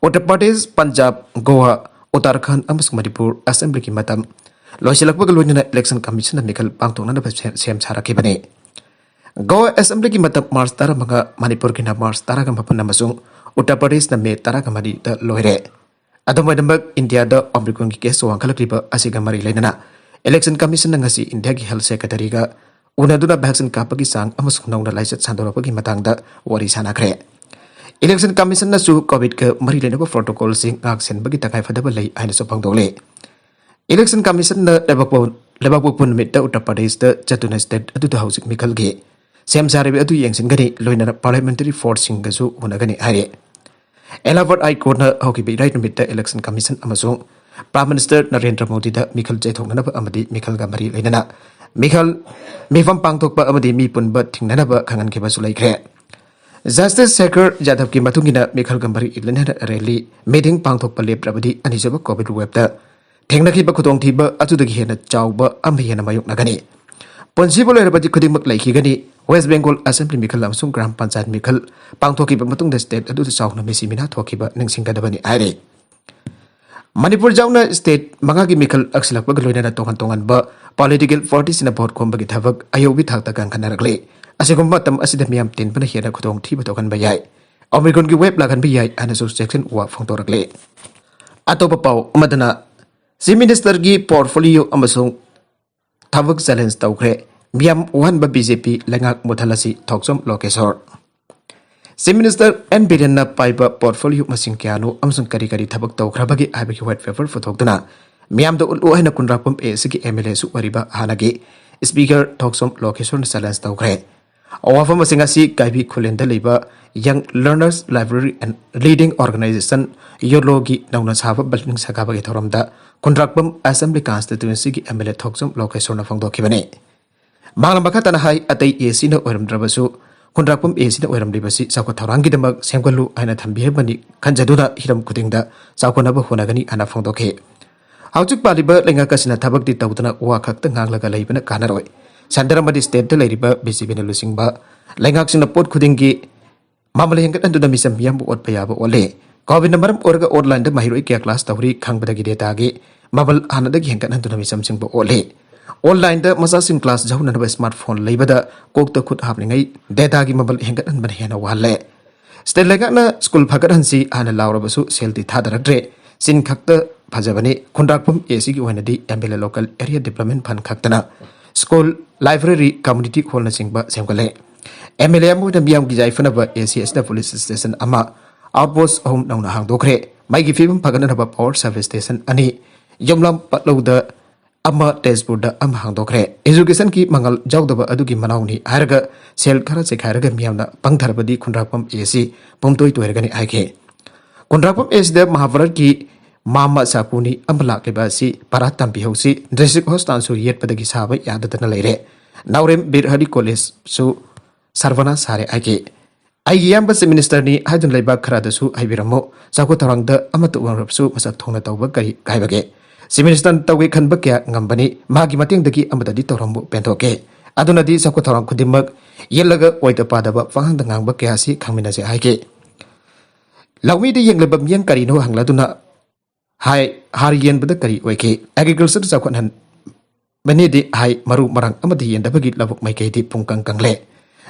ꯎꯠꯇꯔ ꯄ꯭ꯔꯗꯦꯁ, ꯄꯟꯖꯥꯕ, ꯒꯣꯋꯥ, ꯎꯠꯇꯔꯥꯈꯟꯗ ꯑꯃꯁꯨꯡ ꯃꯅꯤꯄꯨꯔ ꯑꯦꯁꯦꯝꯕ꯭ꯂꯤꯒꯤ ꯃꯇꯝ ꯂꯣꯏꯁꯤꯜꯂꯛꯄꯒ ꯂꯣꯏꯅꯅ ꯏꯂꯦꯛꯁꯟ ꯀꯃꯤꯁꯟꯅ ꯃꯤꯈꯜ ꯄꯥꯡꯊꯣꯛꯅꯅꯕ ꯁꯦꯝ, ꯁꯦꯝ ꯁꯥꯔꯛꯈꯤꯕꯅꯤ꯫ ꯒꯣꯋꯥ ꯑꯦꯁꯦꯝꯕ꯭ꯂꯤꯒꯤ ꯃꯇꯝ ꯃꯥꯔꯆ ꯇꯔꯥꯃꯉꯥ, ꯃꯅꯤꯄꯨꯔꯒꯤꯅ ꯃꯥꯔꯆ ꯇꯔꯥꯒ ꯃꯥꯄꯟ ꯑꯃꯁꯨꯡ ꯎꯠꯇꯔ ꯄ꯭ꯔꯗꯦꯁꯅ ꯃꯦ ꯇꯔꯥꯒ ꯃꯔꯤꯗ ꯂꯣꯏꯔꯦ꯫ ꯑꯗꯨꯝ ꯑꯣꯏꯅꯃꯛ, ꯏꯟꯗꯤꯌꯥꯗ ꯑꯣꯃꯤꯀ꯭ꯔꯣꯟꯒꯤ ꯀꯦꯁ ꯋꯥꯡꯈꯠꯂꯛꯂꯤꯕ ꯑꯁꯤꯒ ꯃꯔꯤ ꯂꯩꯅꯅ ꯏꯂꯦꯛꯁꯟ ꯀꯃꯤꯁꯟꯅ ꯉꯁꯤ ꯏꯟꯗꯤꯌꯥꯒꯤ ꯍꯦꯜꯊ ꯁꯦꯀ꯭ꯔꯦꯇꯔꯤꯒ ꯎꯅꯗꯨꯅ ꯚꯦꯛꯁꯤꯟ ꯀꯥꯞꯄꯒꯤ ꯆꯥꯡ ꯑꯃꯁꯨꯡ ꯅꯧꯅ ꯂꯥꯏꯆꯠ ꯁꯟꯗꯣꯔꯛꯄꯒꯤ ꯃꯇꯥꯡꯗ ꯋꯥꯔꯤ ꯁꯥꯅꯈ꯭ꯔꯦ꯫ Election Commission ꯅꯁꯨ COVID-ꯀ ꯃꯔꯤ ꯂꯩꯅꯕ protocol-ꯁꯤꯡ ꯉꯥꯛꯁꯦꯟꯕꯒꯤ ꯇꯉꯥꯏꯐꯗꯕ ꯂꯩ ꯍꯥꯏꯅꯁꯨ ꯐꯣꯡꯗꯣꯛꯂꯤ꯫ Election Commission-ꯅ ꯂꯩꯕꯥꯛꯄꯣꯛ-, ꯂꯩꯕꯥꯛꯄꯣꯛꯄ ꯅꯨꯃꯤꯠꯇ ꯎꯠꯇꯔ ꯄ꯭ꯔꯗꯦꯁꯇ ꯆꯠꯇꯨꯅ state ꯑꯗꯨꯗ ꯍꯧꯖꯤꯛ ꯃꯤꯈꯜꯒꯤ ꯁꯦꯝ ꯁꯥꯔꯤꯕ ꯑꯗꯨ ꯌꯦꯡꯁꯤꯟꯒꯅꯤ, ꯂꯣꯏꯅꯅ parliamentary force-ꯁꯤꯡꯒꯁꯨ ꯎꯅꯒꯅꯤ ꯍꯥꯏꯔꯤ꯫ ꯑꯦꯂꯥꯍꯥꯕꯥꯗ High Court-ꯅ ꯍꯧꯈꯤꯕ ꯏꯔꯥꯏ ꯅꯨꯃꯤꯠꯇ Election Commission ꯑꯃꯁꯨꯡ Prime Minister ꯅꯔꯦꯟꯗ꯭ꯔ ꯃꯣꯗꯤꯗ ꯃꯤꯈꯜ ꯆꯦꯊꯣꯛꯅꯅꯕ ꯑꯃꯗꯤ ꯃꯤꯈꯜꯒ ꯃꯔꯤ ꯂꯩꯅꯅ ꯃꯤꯈꯜ, ꯃꯤꯐꯝ ꯄꯥꯡꯊꯣꯛꯄ ꯑꯃꯗꯤ ꯃꯤ ꯄꯨꯟꯕ ꯊꯤꯡꯅꯅꯕ ꯈꯪꯍꯟꯈꯤꯕꯁꯨ ꯂꯩꯈ꯭ꯔꯦ꯫ Justice ꯁꯦꯈꯔ ꯌꯥꯗꯕꯀꯤ ꯃꯇꯨꯡ ꯏꯟꯅ ꯃꯤꯈꯜꯒ ꯃꯔꯤ ꯂꯩꯅꯅ rally, meeting ꯄꯥꯡꯊꯣꯛꯄ ꯂꯦꯞꯇ꯭ꯔꯕꯗꯤ ꯑꯅꯤꯁꯨꯕ COVID wave-ꯇ ꯊꯦꯡꯅꯈꯤꯕ ꯈꯨꯗꯣꯡꯊꯤꯕ ꯑꯗꯨꯗꯒꯤ ꯍꯦꯟꯅ ꯆꯥꯎꯕ ꯑꯃ ꯍꯦꯟꯅ ꯃꯥꯌꯣꯛꯅꯒꯅꯤ꯫ ꯄꯨꯟꯁꯤꯕꯨ ꯂꯩꯔꯕꯗꯤ ꯈꯨꯗꯤꯡꯃꯛ ꯂꯩꯈꯤꯒꯅꯤ꯫ West Bengal Assembly ꯃꯤꯈꯜ ꯑꯃꯁꯨꯡ ꯒ꯭ꯔꯥꯝ ꯄꯟꯆꯥꯌꯠ ꯃꯤꯈꯜ ꯄꯥꯡꯊꯣꯛꯈꯤꯕ ꯃꯇꯨꯡꯗ state ꯑꯗꯨꯗ ꯆꯥꯎꯅ ꯃꯤꯁꯤ ꯃꯤꯅꯥ ꯊꯣꯛꯈꯤꯕ ꯅꯤꯡꯁꯤꯡꯒꯗꯕꯅꯤ ꯍꯥꯏꯔꯤ꯫ ꯃꯅꯤꯄꯨꯔ ꯌꯥꯎꯅ state ꯃꯉꯥꯒꯤ ꯃꯤꯈꯜ ꯑꯛꯁꯤꯜꯂꯛꯄꯒ ꯂꯣꯏꯅꯅ ꯇꯣꯉꯥꯟ ꯇꯣꯉꯥꯟꯕ political party-ꯁꯤꯡꯅ vote ꯈꯣꯝꯕꯒꯤ ꯊꯕꯛ ꯑꯌꯧꯕꯤ ꯊꯥꯛꯇ ꯀꯟꯈꯠꯅꯔꯛꯂꯤ꯫ ꯑꯁꯤꯒꯨꯝꯕ ꯃꯇꯝ ꯑꯁꯤꯗ ꯃꯤꯌꯥꯝ ꯇꯤꯟꯕꯅ ꯍꯦꯟꯅ ꯈꯨꯗꯣꯡꯊꯤꯕ ꯊꯣꯛꯍꯟꯕ ꯌꯥꯏ꯫ Omicron-ꯒꯤ wave ꯂꯥꯛꯍꯟꯕ ꯌꯥꯏ ꯍꯥꯏꯅꯁꯨ ꯆꯦꯛꯁꯤꯟ ꯋꯥ ꯐꯣꯡꯗꯣꯔꯛꯂꯤ꯫ ꯑꯇꯣꯞꯄ ꯄꯥꯎ ꯑꯃꯗꯅ, Chief Minister-ꯒꯤ portfolio ꯑꯃꯁꯨꯡ ꯊꯕꯛ challenge ꯇꯧꯈ꯭ꯔꯦ꯫ ꯃꯤꯌꯥꯝ ꯋꯥꯍꯟꯕ BJP ꯂꯩꯉꯥꯛ ꯃꯨꯊꯠꯂꯁꯤ, ꯊꯣꯛꯆꯣꯝ ꯂꯣꯀꯦꯁꯣꯔ꯫ Chief Minister N ꯕꯤꯔꯦꯟꯅ ꯄꯥꯏꯕ portfolio ꯃꯁꯤꯡ ꯀꯌꯥꯅꯣ ꯑꯃꯁꯨꯡ ꯀꯔꯤ ꯀꯔꯤ ꯊꯕꯛ ꯇꯧꯈ꯭ꯔꯕꯒꯦ ꯍꯥꯏꯕꯒꯤ white paper ꯄꯨꯊꯣꯛꯇꯨꯅ ꯃꯤꯌꯥꯝꯗ ꯎꯠꯂꯨ ꯍꯥꯏꯅ ꯈꯨꯟꯗ꯭ꯔꯥꯛꯄꯝ AAC-ꯒꯤ MLA-ꯁꯨ ꯑꯣꯏꯔꯤꯕ ꯍꯥꯟꯅꯒꯤ Speaker ꯊꯣꯛꯆꯣꯝ ꯂꯣꯀꯦꯁꯣꯔꯅ challenge ꯇꯧꯈ꯭ꯔꯦ꯫ ꯋꯥꯐꯝ ꯑꯁꯤꯡ ꯑꯁꯤ ꯀꯥꯏꯕꯤ ꯈꯨꯂꯦꯟꯗ ꯂꯩꯕ Young Learners Library and Reading Organization, YOLO-ꯒꯤ ꯅꯧꯅ ꯁꯥꯕ building ꯁꯪꯒꯥꯕꯒꯤ ꯊꯧꯔꯝꯗ ꯈꯨꯟꯗ꯭ꯔꯥꯛꯄꯝ Assembly Constituency-ꯒꯤ MLA ꯊꯣꯛꯆꯣꯝ ꯂꯣꯀꯦꯁꯣꯔꯅ ꯐꯣꯡꯗꯣꯛꯈꯤꯕꯅꯤ꯫ ꯃꯍꯥꯛꯅ ꯃꯈꯥ ꯇꯥꯅ ꯍꯥꯏ, ꯑꯇꯩ AAC-ꯅ ꯑꯣꯏꯔꯝꯗ꯭ꯔꯕꯁꯨ ꯈꯨꯟꯗ꯭ꯔꯥꯛꯄꯝ AAC-ꯅ ꯑꯣꯏꯔꯝꯂꯤꯕꯁꯤ ꯆꯥꯎꯈꯠ ꯊꯧꯔꯥꯡꯒꯤꯗꯃꯛ ꯁꯦꯝꯒꯠꯂꯨ ꯍꯥꯏꯅ ꯊꯝꯕꯤꯔꯝꯕꯅꯤ ꯈꯟꯖꯗꯨꯅ ꯍꯤꯔꯝ ꯈꯨꯗꯤꯡꯗ ꯆꯥꯎꯈꯠꯅꯕ ꯍꯣꯠꯅꯒꯅꯤ ꯍꯥꯏꯅ ꯐꯣꯡꯗꯣꯛꯈꯤ꯫ ꯍꯧꯖꯤꯛ ꯄꯥꯜꯂꯤꯕ ꯂꯩꯉꯥꯛ ꯑꯁꯤꯅ ꯊꯕꯛꯇꯤ ꯇꯧꯗꯅ ꯋꯥ ꯈꯛꯇ ꯉꯥꯡꯂꯒ ꯂꯩꯕꯅ ꯀꯥꯟꯅꯔꯣꯏ꯫ Centre ꯑꯃꯗꯤ state-ꯇ ꯂꯩꯔꯤꯕ BJP-ꯅ ꯂꯨꯆꯤꯡꯕ ꯂꯩꯉꯥꯛꯁꯤꯡꯅ ꯄꯣꯠ ꯈꯨꯗꯤꯡꯒꯤ ꯃꯃꯜ ꯍꯦꯟꯒꯠꯍꯟꯗꯨꯅ ꯃꯤꯆꯝ ꯃꯤꯌꯥꯝꯕꯨ ꯑꯣꯠꯄ ꯌꯥꯕ ꯑꯣꯠꯂꯦ꯫ COVID-ꯅ ꯃꯔꯝ ꯑꯣꯏꯔꯒ online-ꯗ ꯃꯍꯩꯔꯣꯏ ꯀꯌꯥ class ꯇꯧꯔꯤ ꯈꯪꯕꯗꯒꯤ data-ꯒꯤ ꯃꯃꯜ ꯍꯥꯟꯅꯗꯒꯤ ꯍꯦꯟꯒꯠꯍꯟꯗꯨꯅ ꯃꯤꯆꯝꯁꯤꯡꯕꯨ ꯑꯣꯠꯂꯦ꯫ Online-ꯗ ꯃꯆꯥꯁꯤꯡ class ꯌꯥꯎꯅꯅꯕ smartphone ꯂꯩꯕꯗ ꯀꯣꯛꯇ ꯈꯨꯠ ꯍꯥꯞꯂꯤꯉꯩ data-ꯒꯤ ꯃꯃꯜ ꯍꯦꯟꯒꯠꯍꯟꯕꯅ ꯍꯦꯟꯅ ꯋꯥꯍꯜꯂꯦ꯫ State ꯂꯩꯉꯥꯛꯅ school ꯐꯒꯠꯍꯟꯁꯤ ꯍꯥꯏꯅ ꯂꯥꯎꯔꯕꯁꯨ ꯁꯦꯜꯗꯤ ꯊꯥꯗꯔꯛꯇ꯭ꯔꯦ꯫ ꯆꯤꯟ ꯈꯛꯇ ꯐꯖꯕꯅꯤ꯫ ꯈꯨꯟꯗ꯭ꯔꯥꯛꯄꯝ AAC-ꯒꯤ ꯑꯣꯏꯅꯗꯤ MLA Local Area Development Fund ꯈꯛꯇꯅ school, library, community hall-ꯅꯆꯤꯡꯕ ꯁꯦꯝꯒꯠꯂꯦ꯫ ꯑꯦꯝ ꯑꯦꯜ ꯑꯦ ꯑꯃ ꯑꯣꯏꯅ ꯃꯤꯌꯥꯝꯒꯤ ꯌꯥꯏꯐꯅꯕ ꯑꯦ ꯁꯤ ꯑꯁꯤꯗ ꯄꯨꯂꯤꯁ ꯁ꯭ꯇꯦꯁꯟ ꯑꯃ, ꯑꯥꯎꯠ ꯄꯣꯁ ꯑꯍꯨꯝ ꯅꯧꯅ ꯍꯥꯡꯗꯣꯛꯈ꯭ꯔꯦ꯫ ꯃꯩꯒꯤ ꯐꯤꯕꯝ ꯐꯒꯠꯅꯅꯕ ꯄꯋꯥꯔ ꯁꯕ ꯁ꯭ꯇꯦꯁꯟ ꯑꯅꯤ, ꯌꯨꯝꯂꯝ ꯄꯠꯂꯧꯗ ꯑꯃ, ꯇꯦꯖꯄꯨꯔꯗ ꯑꯃ ꯍꯥꯡꯗꯣꯛꯈ꯭ꯔꯦ꯫ ꯑꯦꯖꯨꯀꯦꯁꯟꯒꯤ ꯃꯉꯥꯜ ꯌꯥꯎꯗꯕ ꯑꯗꯨꯒꯤ ꯃꯅꯥꯎꯅꯤ ꯍꯥꯏꯔꯒ ꯁꯦꯜ ꯈꯔ ꯆꯩꯈꯥꯏꯔꯒ ꯃꯤꯌꯥꯝꯅ ꯄꯪꯊꯔꯕꯗꯤ ꯈꯨꯟꯗ꯭ꯔꯥꯛꯄꯝ ꯑꯦ ꯁꯤ ꯄꯨꯝꯇꯣꯏ ꯇꯣꯏꯔꯒꯅꯤ ꯍꯥꯏꯈꯤ꯫ ꯈꯨꯟꯗ꯭ꯔꯥꯛꯄꯝ ꯑꯦ ꯁꯤꯗ ꯃꯍꯥꯚꯥꯔꯠꯀꯤ ꯃꯥꯃ ꯁꯥꯀꯨꯅꯤ ꯑꯃ ꯂꯥꯛꯂꯤꯕ ꯑꯁꯤ ꯄꯔꯥ ꯇꯝꯕꯤꯍꯧꯁꯤ꯫ ꯗꯤꯁꯇ꯭ꯔꯤꯛ ꯍꯣꯁꯄꯤꯇꯥꯜꯁꯨ ꯌꯦꯠꯄꯗꯒꯤ ꯁꯥꯕ ꯌꯥꯗꯗꯅ ꯂꯩꯔꯦ꯫ ꯅꯥꯎꯔꯦꯝ ꯕꯤꯔ ꯍꯔꯤ ꯀꯣꯂꯦꯖꯁꯨ ꯁꯔꯕꯅꯥꯁ ꯁꯥꯔꯦ ꯍꯥꯏꯈꯤ꯫ "ꯑꯩꯒꯤ ꯏꯌꯥꯝꯕ ꯆꯤꯐ ꯃꯤꯅꯤꯁꯇꯔꯅꯤ ꯍꯥꯏꯗꯨꯅ ꯂꯩꯕꯥꯛ ꯈꯔꯗꯁꯨ ꯍꯥꯏꯕꯤꯔꯝꯃꯨ꯫ ꯆꯥꯎꯈꯠ ꯊꯧꯔꯥꯡꯗ ꯑꯃꯠꯇ ꯑꯣꯏꯔꯕꯁꯨ ꯃꯁꯛ ꯊꯣꯡꯅ ꯇꯧꯕ ꯀꯔꯤ ꯀꯥꯏꯕꯒꯦ? ꯆꯤꯐ ꯃꯤꯅꯤꯁꯇꯔꯅ ꯇꯧꯒꯦ ꯈꯟꯕ ꯀꯌꯥ ꯉꯝꯕꯅꯤ꯫ ꯃꯥꯒꯤ ꯃꯇꯦꯡꯗꯒꯤ ꯑꯃꯗꯗꯤ ꯇꯧꯔꯝꯃꯨ ꯄꯦꯟꯊꯣꯛꯀꯦ꯫ ꯑꯗꯨꯅꯗꯤ ꯆꯥꯎꯈꯠ ꯊꯧꯔꯥꯡ ꯈꯨꯗꯤꯡꯃꯛ ꯌꯦꯠꯂꯒ ꯑꯣꯏꯗ ꯄꯥꯗꯕ ꯄꯪꯍꯥꯡꯗ ꯉꯥꯡꯕ ꯀꯌꯥꯁꯤ ꯈꯪꯃꯤꯟꯅꯁꯦ" ꯍꯥꯏꯈꯤ꯫ ꯂꯧꯃꯤꯗ ꯌꯦꯡꯂꯕ ꯃꯤꯠꯌꯦꯡ ꯀꯔꯤꯅꯣ ꯍꯪꯂꯗꯨꯅ ꯍꯥꯏ, "ꯍꯥꯔ ꯌꯦꯟꯕꯗ ꯀꯔꯤ ꯑꯣꯏꯒꯦ? ꯑꯦꯒ꯭ꯔꯤꯀꯜꯆꯔ ꯆꯥꯎꯈꯠꯍꯟꯕꯅꯤꯗꯤ" ꯍꯥꯏ, "ꯃꯔꯨ ꯃꯔꯥꯡ ꯑꯃꯠꯇ ꯌꯦꯟꯗꯕꯒꯤ ꯂꯧꯕꯨꯛ ꯃꯥꯏꯀꯩꯗꯤ ꯄꯨꯡꯀꯪ ꯀꯪꯂꯦ꯫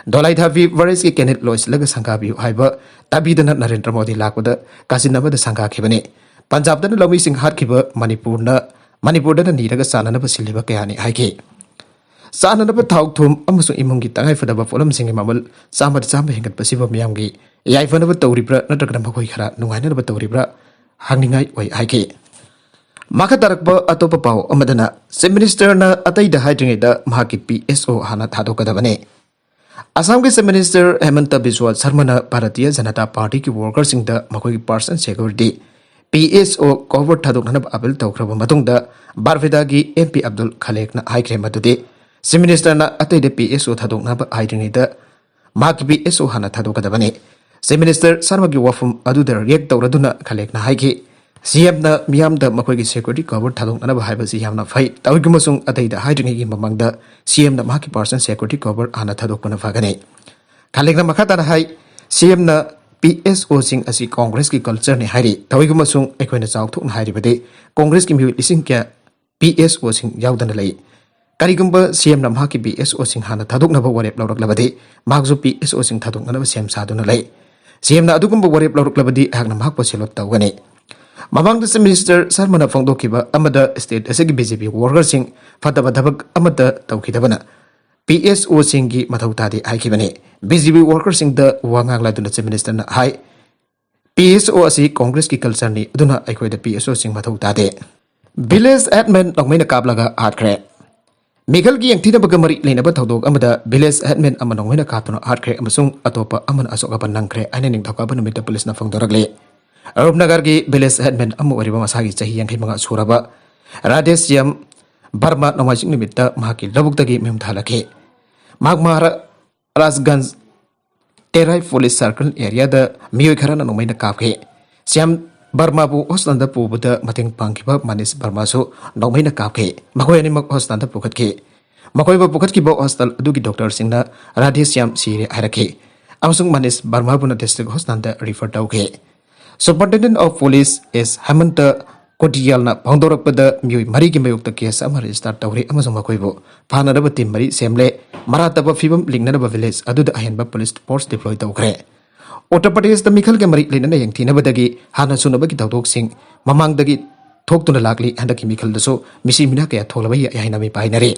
ꯗꯣꯂꯥꯏ ꯊꯥꯕꯤ ꯕꯔꯦꯖꯀꯤ ꯀꯦꯅꯦꯜ ꯂꯣꯏꯁꯤꯜꯂꯒ ꯁꯪꯒꯥꯕꯤꯌꯨ" ꯍꯥꯏꯕ ꯇꯥꯕꯤꯗꯅ ꯅꯔꯦꯟꯗ꯭ꯔ ꯃꯣꯗꯤ ꯂꯥꯛꯄꯗ ꯀꯥꯆꯤꯟ ꯑꯃꯗ ꯁꯪꯒꯥꯈꯤꯕꯅꯤ꯫ ꯄꯟꯖꯥꯕꯇꯅ ꯂꯧꯃꯤꯁꯤꯡ ꯍꯥꯠꯈꯤꯕ ꯃꯅꯤꯄꯨꯔꯅ, ꯃꯅꯤꯄꯨꯔꯗꯅ ꯅꯤꯔꯒ ꯆꯥꯅꯅꯕ ꯁꯤꯜꯂꯤꯕ ꯀꯌꯥꯅꯤ ꯍꯥꯏꯈꯤ꯫ ꯆꯥꯅꯅꯕ ꯊꯥꯎ ꯊꯨꯝ ꯑꯃꯁꯨꯡ ꯏꯃꯨꯡꯒꯤ ꯇꯉꯥꯏꯐꯗꯕ ꯄꯣꯠꯂꯝꯁꯤꯡꯒꯤ ꯃꯃꯜ ꯆꯥꯝꯃꯗ ꯆꯥꯝꯃ ꯍꯦꯟꯒꯠꯄꯁꯤꯕꯨ ꯃꯤꯌꯥꯝꯒꯤ ꯌꯥꯏꯐꯅꯕ ꯇꯧꯔꯤꯕ꯭ꯔꯥ, ꯅꯠꯇ꯭ꯔꯒꯅ ꯃꯈꯣꯏ ꯈꯔ ꯅꯨꯡꯉꯥꯏꯅꯅꯕ ꯇꯧꯔꯤꯕ꯭ꯔꯥ ꯍꯪꯅꯤꯡꯉꯥꯏ ꯑꯣꯏ ꯍꯥꯏꯈꯤ꯫ ꯃꯈꯥ ꯇꯥꯔꯛꯄ ꯑꯇꯣꯞꯄ ꯄꯥꯎ ꯑꯃꯗꯅ, ꯆꯤꯐ ꯃꯤꯅꯤꯁꯇꯔꯅ ꯑꯇꯩꯗ ꯍꯥꯏꯗ꯭ꯔꯤꯉꯩꯗ ꯃꯍꯥꯛꯀꯤ ꯄꯤ ꯑꯦꯁ ꯑꯣ ꯍꯥꯟꯅ ꯊꯥꯗꯣꯛꯀꯗꯕꯅꯤ꯫ ꯑꯁꯥꯝꯒꯤ ꯆꯤꯐ ꯃꯤꯅꯤꯁꯇꯔ ꯍꯦꯃꯟꯇ ꯕꯤꯁ꯭ꯋꯥ ꯁꯔꯃꯅ ꯚꯥꯔꯇꯤꯌ ꯖꯅꯇꯥ ꯄꯥꯔꯇꯤꯒꯤ ꯋꯥꯔꯀꯔꯁꯤꯡꯗ ꯃꯈꯣꯏꯒꯤ ꯄꯥꯔꯁꯅꯦꯜ ꯁꯦꯀ꯭ꯌꯨꯔꯤꯇꯤ, ꯄꯤ ꯑꯦꯁ ꯑꯣ, ꯀꯣꯚꯔ ꯊꯥꯗꯣꯛꯅꯅꯕ ꯑꯄꯤꯜ ꯇꯧꯈ꯭ꯔꯕ ꯃꯇꯨꯡꯗ, ꯕꯥꯔꯄꯦꯇꯥꯒꯤ ꯑꯦꯝ ꯄꯤ ꯑꯕꯗꯨꯜ ꯈꯂꯦꯛꯅ ꯍꯥꯏꯈ꯭ꯔꯦ ꯃꯗꯨꯗꯤ ꯆꯤꯐ ꯃꯤꯅꯤꯁꯇꯔꯅ ꯑꯇꯩꯗ ꯄꯤ ꯑꯦꯁ ꯑꯣ ꯊꯥꯗꯣꯛꯅꯕ ꯍꯥꯏꯗ꯭ꯔꯤꯉꯩꯗ ꯃꯍꯥꯛꯀꯤ ꯄꯤ ꯑꯦꯁ ꯑꯣ ꯍꯥꯟꯅ ꯊꯥꯗꯣꯛꯀꯗꯕꯅꯤ꯫ ꯆꯤꯐ ꯃꯤꯅꯤꯁꯇꯔ ꯁꯔꯃꯒꯤ ꯋꯥꯐꯝ ꯑꯗꯨꯗ ꯔꯤꯌꯦꯛ ꯇꯧꯔꯗꯨꯅ ꯈꯂꯦꯛꯅ ꯍꯥꯏꯈꯤ, "ꯁꯤ ꯑꯦꯝꯅ ꯃꯤꯌꯥꯝꯗ ꯃꯈꯣꯏꯒꯤ ꯁꯦꯀ꯭ꯌꯨꯔꯤꯇꯤ ꯀꯣꯚꯔ ꯊꯥꯗꯣꯛꯅꯅꯕ ꯍꯥꯏꯕꯁꯤ ꯌꯥꯝꯅ ꯐꯩ꯫ ꯇꯧꯏꯒꯨꯝꯕꯁꯨꯡ ꯑꯇꯩꯗ ꯍꯥꯏꯗ꯭ꯔꯤꯉꯩꯒꯤ ꯃꯃꯥꯡꯗ ꯁꯤ ꯑꯦꯝꯅ ꯃꯍꯥꯛꯀꯤ ꯄꯥꯔꯁꯅꯦꯜ ꯁꯦꯀ꯭ꯌꯨꯔꯤꯇꯤ ꯀꯣꯚꯔ ꯍꯥꯟꯅ ꯊꯥꯗꯣꯛꯄꯅ ꯐꯒꯅꯤ"꯫ ꯈꯂꯦꯛꯅ ꯃꯈꯥ ꯇꯥꯅ ꯍꯥꯏ, "ꯁꯤ ꯑꯦꯝꯅ ꯄꯤ ꯑꯦꯁ ꯑꯣꯁꯤꯡ ꯑꯁꯤ ꯀꯣꯡꯒ꯭ꯔꯦꯁꯀꯤ ꯀꯜꯆꯔꯅꯤ ꯍꯥꯏꯔꯤ꯫ ꯇꯧꯏꯒꯨꯝꯕꯁꯨꯡ ꯑꯩꯈꯣꯏꯅ ꯆꯥꯎꯊꯣꯛꯅ ꯍꯥꯏꯔꯤꯕꯗꯤ ꯀꯣꯡꯒ꯭ꯔꯦꯁꯀꯤ ꯃꯤꯑꯣꯏ ꯂꯤꯁꯤꯡ ꯀꯌꯥ ꯄꯤ ꯑꯦꯁ ꯑꯣꯁꯤꯡ ꯌꯥꯎꯗꯅ ꯂꯩ꯫ ꯀꯔꯤꯒꯨꯝꯕ ꯁꯤ ꯑꯦꯝꯅ ꯃꯍꯥꯛꯀꯤ ꯄꯤ ꯑꯦꯁ ꯑꯣꯁꯤꯡ ꯍꯥꯟꯅ ꯊꯥꯗꯣꯛꯅꯕ ꯋꯥꯔꯦꯞ ꯂꯧꯔꯛꯂꯕꯗꯤ, ꯃꯍꯥꯛꯁꯨ ꯄꯤ ꯑꯦꯁ ꯑꯣꯁꯤꯡ ꯊꯥꯗꯣꯛꯅꯅꯕ ꯁꯦꯝ ꯁꯥꯗꯨꯅ ꯂꯩ꯫ ꯁꯤ ꯑꯦꯝꯅ ꯑꯗꯨꯒꯨꯝꯕ ꯋꯥꯔꯦꯞ ꯂꯧꯔꯛꯂꯕꯗꯤ ꯑꯩꯍꯥꯛꯅ ꯃꯍꯥꯛꯄꯨ ꯁꯦꯂꯣꯠ ꯇꯧꯒꯅꯤ"꯫ ꯃꯃꯥꯡꯗ ꯆꯤꯐ ꯃꯤꯅꯤꯁꯇꯔ ꯁꯔꯃꯅ ꯐꯣꯡꯗꯣꯛꯈꯤꯕ ꯑꯃꯗ, ꯁ꯭ꯇꯦꯠ ꯑꯁꯤꯒꯤ ꯕꯤ ꯖꯦ ꯄꯤ ꯋꯥꯔꯀꯔꯁꯤꯡ ꯐꯠꯇꯕ ꯊꯕꯛ ꯑꯃꯠꯇ ꯇꯧꯈꯤꯗꯕꯅ ꯄꯤ ꯑꯦꯁ ꯑꯣꯁꯤꯡꯒꯤ ꯃꯊꯧ ꯇꯥꯗꯦ ꯍꯥꯏꯈꯤꯕꯅꯤ꯫ ꯕꯤ ꯖꯦ ꯄꯤ ꯋꯥꯔꯀꯔꯁꯤꯡꯗ ꯋꯥ ꯉꯥꯡꯂꯗꯨꯅ ꯆꯤꯐ ꯃꯤꯅꯤꯁꯇꯔꯅ ꯍꯥꯏ, "ꯄꯤ ꯑꯦꯁ ꯑꯣ ꯑꯁꯤ ꯀꯣꯡꯒ꯭ꯔꯦꯁꯀꯤ ꯀꯜꯆꯔꯅꯤ, ꯑꯗꯨꯅ ꯑꯩꯈꯣꯏꯗ ꯄꯤ ꯑꯦꯁ ꯑꯣꯁꯤꯡ ꯃꯊꯧ ꯇꯥꯗꯦ"꯫ ꯚꯤꯂꯦꯖ ꯍꯦꯗꯃꯦꯟ ꯅꯣꯡꯃꯩꯅ ꯀꯥꯞꯂꯒ ꯍꯥꯠꯈ꯭ꯔꯦ꯫ ꯃꯤꯈꯜꯒꯤ ꯌꯦꯡꯊꯤꯅꯕꯒ ꯃꯔꯤ ꯂꯩꯅꯕ ꯊꯧꯗꯣꯛ ꯑꯃꯗ ꯚꯤꯂꯦꯖ ꯍꯦꯗꯃꯦꯟ ꯑꯃ ꯅꯣꯡꯃꯩꯅ ꯀꯥꯞꯇꯨꯅ ꯍꯥꯠꯈ꯭ꯔꯦ ꯑꯃꯁꯨꯡ ꯑꯇꯣꯞꯄ ꯑꯃꯅ ꯑꯁꯣꯛ ꯑꯄꯟ ꯅꯪꯈ꯭ꯔꯦ ꯍꯥꯏꯅ ꯅꯤꯡꯊꯧꯀꯥꯕ ꯅꯨꯃꯤꯠꯇ ꯄꯨꯂꯤꯁꯅ ꯐꯣꯡꯗꯣꯔꯛꯂꯤ꯫ ꯔꯨꯞꯅꯒꯔꯒꯤ ꯚꯤꯂꯦꯖ ꯍꯦꯗꯃꯦꯟ ꯑꯃ ꯑꯣꯏꯔꯤꯕ ꯃꯁꯥꯒꯤ ꯆꯍꯤ ꯌꯥꯡꯈꯩ ꯃꯉꯥ ꯁꯨꯔꯕ ꯔꯥꯙꯦꯁ꯭ꯌꯥꯝ ꯕꯔꯃꯥ ꯅꯣꯡꯃꯥꯏꯖꯤꯡ ꯅꯨꯃꯤꯠꯇ ꯃꯍꯥꯛꯀꯤ ꯂꯧꯕꯨꯛꯇꯒꯤ ꯃꯌꯨꯝꯗ ꯍꯜꯂꯛꯈꯤ꯫ ꯃꯍꯥꯛ ꯃꯍꯥꯔꯥꯖꯒꯟꯖ ꯇꯦꯔꯥꯏ ꯄꯨꯂꯤꯁ ꯁꯥꯔꯀꯜ ꯑꯦꯔꯤꯌꯥꯗ ꯃꯤꯑꯣꯏ ꯈꯔꯅ ꯅꯣꯡꯃꯩꯅ ꯀꯥꯞꯈꯤ꯫ ꯁ꯭ꯌꯥꯝ ꯕꯔꯃꯥꯕꯨ ꯍꯣꯁꯄꯤꯇꯥꯜꯗ ꯄꯨꯕꯗ ꯃꯇꯦꯡ ꯄꯥꯡꯈꯤꯕ ꯃꯅꯤꯁ ꯕꯔꯃꯥꯁꯨ ꯅꯣꯡꯃꯩꯅ ꯀꯥꯞꯈꯤ꯫ ꯃꯈꯣꯏ ꯑꯅꯤꯃꯛ ꯍꯣꯁꯄꯤꯇꯥꯜꯗ ꯄꯨꯈꯠꯈꯤ꯫ ꯃꯈꯣꯏꯕꯨ ꯄꯨꯈꯠꯈꯤꯕ ꯍꯣꯁꯄꯤꯇꯥꯜ ꯑꯗꯨꯒꯤ ꯗꯣꯛꯇꯔꯁꯤꯡꯅ ꯔꯥꯙꯦ ꯁ꯭ꯌꯥꯝ ꯁꯤꯔꯦ ꯍꯥꯏꯔꯛꯈꯤ, ꯑꯃꯁꯨꯡ ꯃꯅꯤꯁ ꯕꯔꯃꯥꯕꯨꯅ ꯗꯤꯁꯇ꯭ꯔꯤꯛ ꯍꯣꯁꯄꯤꯇꯥꯜꯗ ꯔꯤꯐꯔ ꯇꯧꯈꯤ꯫ ꯁꯨꯄꯔꯤꯟꯇꯦꯟꯗꯦꯟꯠ ꯑꯣꯐ ꯄꯨꯂꯤꯁ ꯑꯦꯁ ꯍꯦꯃꯟꯇ ꯀꯣꯇꯤꯌꯥꯜꯅ ꯐꯣꯡꯗꯣꯔꯛꯄꯗ ꯃꯤꯑꯣꯏ ꯃꯔꯤꯒꯤ ꯃꯥꯌꯣꯛꯇ ꯀꯦꯁ ꯑꯃ ꯔꯦꯖꯤꯁꯇꯥꯔ ꯇꯧꯔꯦ ꯑꯃꯁꯨꯡ ꯃꯈꯣꯏꯕꯨ ꯐꯥꯅꯅꯕ ꯇꯤꯝ ꯃꯔꯤ ꯁꯦꯝꯂꯦ꯫ ꯃꯔꯥ ꯇꯞꯄ ꯐꯤꯕꯝ ꯂꯤꯡꯅꯅꯕ ꯚꯤꯂꯦꯖ ꯑꯗꯨꯗ ꯑꯍꯦꯟꯕ ꯄꯨꯂꯤꯁ ꯐꯣꯔꯁ ꯗꯤꯄ꯭ꯂꯣꯏ ꯇꯧꯈ꯭ꯔꯦ꯫ ꯎꯠꯇꯔ ꯄ꯭ꯔꯗꯦꯁꯇ ꯃꯤꯈꯜꯒ ꯃꯔꯤ ꯂꯩꯅꯅ ꯌꯦꯡꯊꯤꯅꯕꯗꯒꯤ ꯍꯥꯟꯅ ꯁꯨꯅꯕꯒꯤ ꯊꯧꯗꯣꯛꯁꯤꯡ ꯃꯃꯥꯡꯗꯒꯤ ꯊꯣꯛꯇꯨꯅ ꯂꯥꯛꯂꯤ꯫ ꯍꯟꯗꯛꯀꯤ ꯃꯤꯈꯜꯗꯁꯨ ꯃꯤꯁꯤ ꯃꯤꯅꯥ ꯀꯌꯥ ꯊꯣꯛꯂꯕ ꯌꯥꯏ ꯍꯥꯏꯅ ꯃꯤꯄꯥꯏꯅꯔꯤ꯫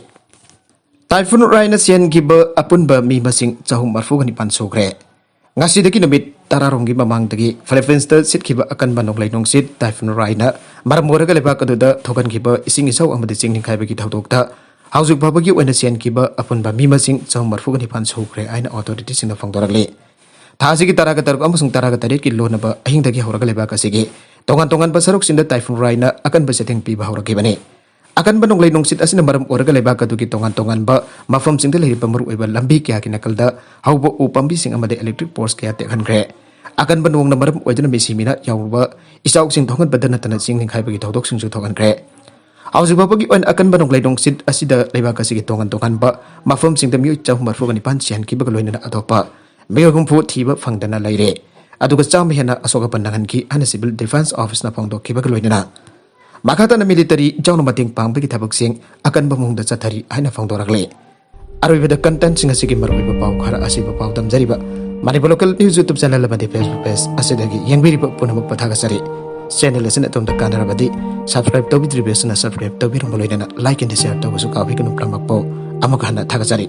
ꯇꯥꯏꯐꯨꯟ ꯔꯥꯏꯅ ꯁꯤꯍꯟꯈꯤꯕ ꯑꯄꯨꯟꯕ ꯃꯤ ꯃꯁꯤꯡ ꯆꯍꯨꯝ ꯃꯔꯤꯐꯨꯒ ꯅꯤꯄꯥꯟ ꯁꯨꯈ꯭ꯔꯦ꯫ ꯉꯁꯤꯗꯒꯤ ꯅꯨꯃꯤꯠ ꯇꯔꯥꯔꯣꯝꯒꯤ ꯃꯃꯥꯡꯗꯒꯤ ꯐꯤꯂꯤꯄꯤꯟꯁꯇ ꯁꯤꯠꯈꯤꯕ ꯑꯀꯟꯕ ꯅꯣꯡꯂꯩ ꯅꯨꯡꯁꯤꯠ ꯇꯥꯏꯐꯨꯟ ꯔꯥꯏꯅ ꯃꯔꯝ ꯑꯣꯏꯔꯒ ꯂꯩꯕꯥꯛ ꯑꯗꯨꯗ ꯊꯣꯛꯍꯟꯈꯤꯕ ꯏꯁꯤꯡ ꯏꯆꯥꯎ ꯑꯃꯗꯤ ꯆꯤꯡ ꯅꯤꯡꯈꯥꯏꯕꯒꯤ ꯊꯧꯗꯣꯛꯇ ꯍꯧꯖꯤꯛ ꯐꯥꯎꯕꯒꯤ ꯑꯣꯏꯅ ꯁꯤꯍꯟꯈꯤꯕ ꯑꯄꯨꯟꯕ ꯃꯤ ꯃꯁꯤꯡ ꯆꯍꯨꯝ ꯃꯔꯤꯐꯨꯒ ꯅꯤꯄꯥꯟ ꯁꯨꯈ꯭ꯔꯦ ꯍꯥꯏꯅ ꯑꯣꯊꯣꯔꯤꯇꯤꯁꯤꯡꯅ ꯐꯣꯡꯗꯣꯔꯛꯂꯤ꯫ ꯊꯥ ꯑꯁꯤꯒꯤ ꯇꯔꯥꯒ ꯇꯔꯨꯛ ꯑꯃꯁꯨꯡ ꯇꯔꯥꯒ ꯇꯔꯦꯠꯀꯤ ꯂꯣꯟꯅꯕ ꯑꯍꯤꯡꯗꯒꯤ ꯍꯧꯔꯒ ꯂꯩꯕꯥꯛ ꯑꯁꯤꯒꯤ ꯇꯣꯉꯥꯟ ꯇꯣꯉꯥꯟꯕ ꯁꯔꯨꯛꯁꯤꯡꯗ ꯇꯥꯏꯐꯨꯟ ꯔꯥꯏꯅ ꯑꯀꯟꯕ ꯆꯩꯊꯦꯡ ꯄꯤꯕ ꯍꯧꯔꯛꯈꯤꯕꯅꯤ꯫ ꯑꯀꯟꯕ ꯅꯣꯡꯂꯩ ꯅꯨꯡꯁꯤꯠ ꯑꯁꯤꯅ ꯃꯔꯝ ꯑꯣꯏꯔꯒ ꯂꯩꯕꯥꯛ ꯑꯗꯨꯒꯤ ꯇꯣꯉꯥꯟ ꯇꯣꯉꯥꯟꯕ ꯃꯐꯝꯁꯤꯡꯗ ꯂꯩꯔꯤꯕ ꯃꯔꯨꯑꯣꯏꯕ ꯂꯝꯕꯤ ꯀꯌꯥꯒꯤ ꯅꯥꯀꯜꯗ ꯍꯧꯕ ꯎ ꯄꯥꯝꯕꯤꯁꯤꯡ ꯑꯃꯗꯤ ꯏꯂꯦꯛꯇ꯭ꯔꯤꯛ ꯄꯣꯁ ꯀꯌꯥ ꯇꯦꯛꯍꯟꯈ꯭ꯔꯦ꯫ ꯑꯀꯟꯕ ꯅꯣꯡꯅ ꯃꯔꯝ ꯑꯣꯏꯗꯨꯅ ꯃꯤꯁꯤ ꯃꯤꯅꯥ ꯌꯥꯎꯔꯕ ꯏꯆꯥꯎꯁꯤꯡ ꯊꯣꯛꯍꯟꯕꯗ ꯅꯠꯇꯅ ꯆꯤꯡ ꯅꯤꯡꯈꯥꯏꯕꯒꯤ ꯊꯧꯗꯣꯛꯁꯤꯡꯁꯨ ꯊꯣꯛꯍꯟꯈ꯭ꯔꯦ꯫ ꯍꯧꯖꯤꯛ ꯐꯥꯎꯕꯒꯤ ꯑꯣꯏꯅ ꯑꯀꯟꯕ ꯅꯣꯡꯂꯩ ꯅꯨꯡꯁꯤꯠ ꯑꯁꯤꯗ ꯂꯩꯕꯥꯛ ꯑꯁꯤꯒꯤ ꯇꯣꯉꯥꯟ ꯇꯣꯉꯥꯟꯕ ꯃꯐꯝꯁꯤꯡꯗ ꯃꯤꯑꯣꯏ ꯆꯍꯨꯝ ꯃꯔꯤꯐꯨꯒ ꯅꯤꯄꯥꯟ ꯁꯤꯍꯟꯈꯤꯕꯒ ꯂꯣꯏꯅꯅ ꯑꯇꯣꯞꯄ ꯃꯤꯑꯣꯏ ꯍꯨꯝꯐꯨ ꯊꯤꯕ ꯐꯪꯗꯅ ꯂꯩꯔꯦ꯫ ꯑꯗꯨꯒ ꯆꯥꯝꯃ ꯍꯦꯟꯅ ꯑꯁꯣꯛ ꯑꯄꯟ ꯅꯪꯍꯟꯈꯤ ꯍꯥꯏꯅ ꯁꯤꯚꯤꯜ ꯗꯤꯐꯦꯟꯁ ꯑꯣꯐꯤꯁꯅ ꯐꯣꯡꯗꯣꯛꯈꯤꯕꯒ ꯂꯣꯏꯅꯅ ꯃꯈꯥ ꯇꯥꯅ ꯃꯤꯂꯤꯇꯔꯤ ꯌꯥꯎꯅ ꯃꯇꯦꯡ ꯄꯥꯡꯕꯒꯤ ꯊꯕꯛꯁꯤꯡ ꯑꯀꯟꯕ ꯃꯑꯣꯡꯗ ꯆꯠꯊꯔꯤ ꯍꯥꯏꯅ ꯐꯣꯡꯗꯣꯔꯛꯂꯤ꯫ ꯑꯔꯣꯏꯕꯗ ꯀꯟꯇꯦꯟꯠꯁꯤꯡ ꯑꯁꯤꯒꯤ ꯃꯔꯨꯑꯣꯏꯕ ꯄꯥꯎ ꯈꯔ ꯑꯁꯤꯕꯨ ꯄꯥꯎꯗꯝꯖꯔꯤꯕ Manipur local news YouTube channel ꯑꯃꯗꯤ ꯐꯦꯁꯕꯨꯛ ꯄꯦꯖ ꯑꯁꯤꯗꯒꯤ ꯌꯦꯡꯕꯤꯔꯤꯕ ꯄꯨꯝꯅꯃꯛꯄꯨ ꯊꯥꯒꯠꯆꯔꯤ꯫ ꯆꯦꯅꯦꯜ ꯑꯁꯤꯅ ꯑꯗꯣꯝꯗ ꯀꯥꯟꯅꯔꯕꯗꯤ ꯁꯕꯁꯀ꯭ꯔꯥꯏꯕ ꯇꯧꯕꯤꯗ꯭ꯔꯤꯕꯁꯤꯅ ꯁꯕꯁꯀ꯭ꯔꯥꯏꯕ ꯇꯧꯕꯤꯔꯝꯕ ꯂꯣꯏꯅꯅ ꯂꯥꯏꯛ ꯑꯦꯟ ꯁꯤꯌꯔ ꯇꯧꯕꯁꯨ ꯀꯥꯎꯕꯤꯒꯅꯨ ꯄꯨꯝꯅꯃꯛꯄꯨ꯫ ꯑꯃꯨꯛ ꯍꯟꯅ ꯊꯥꯒꯠꯆꯔꯤ꯫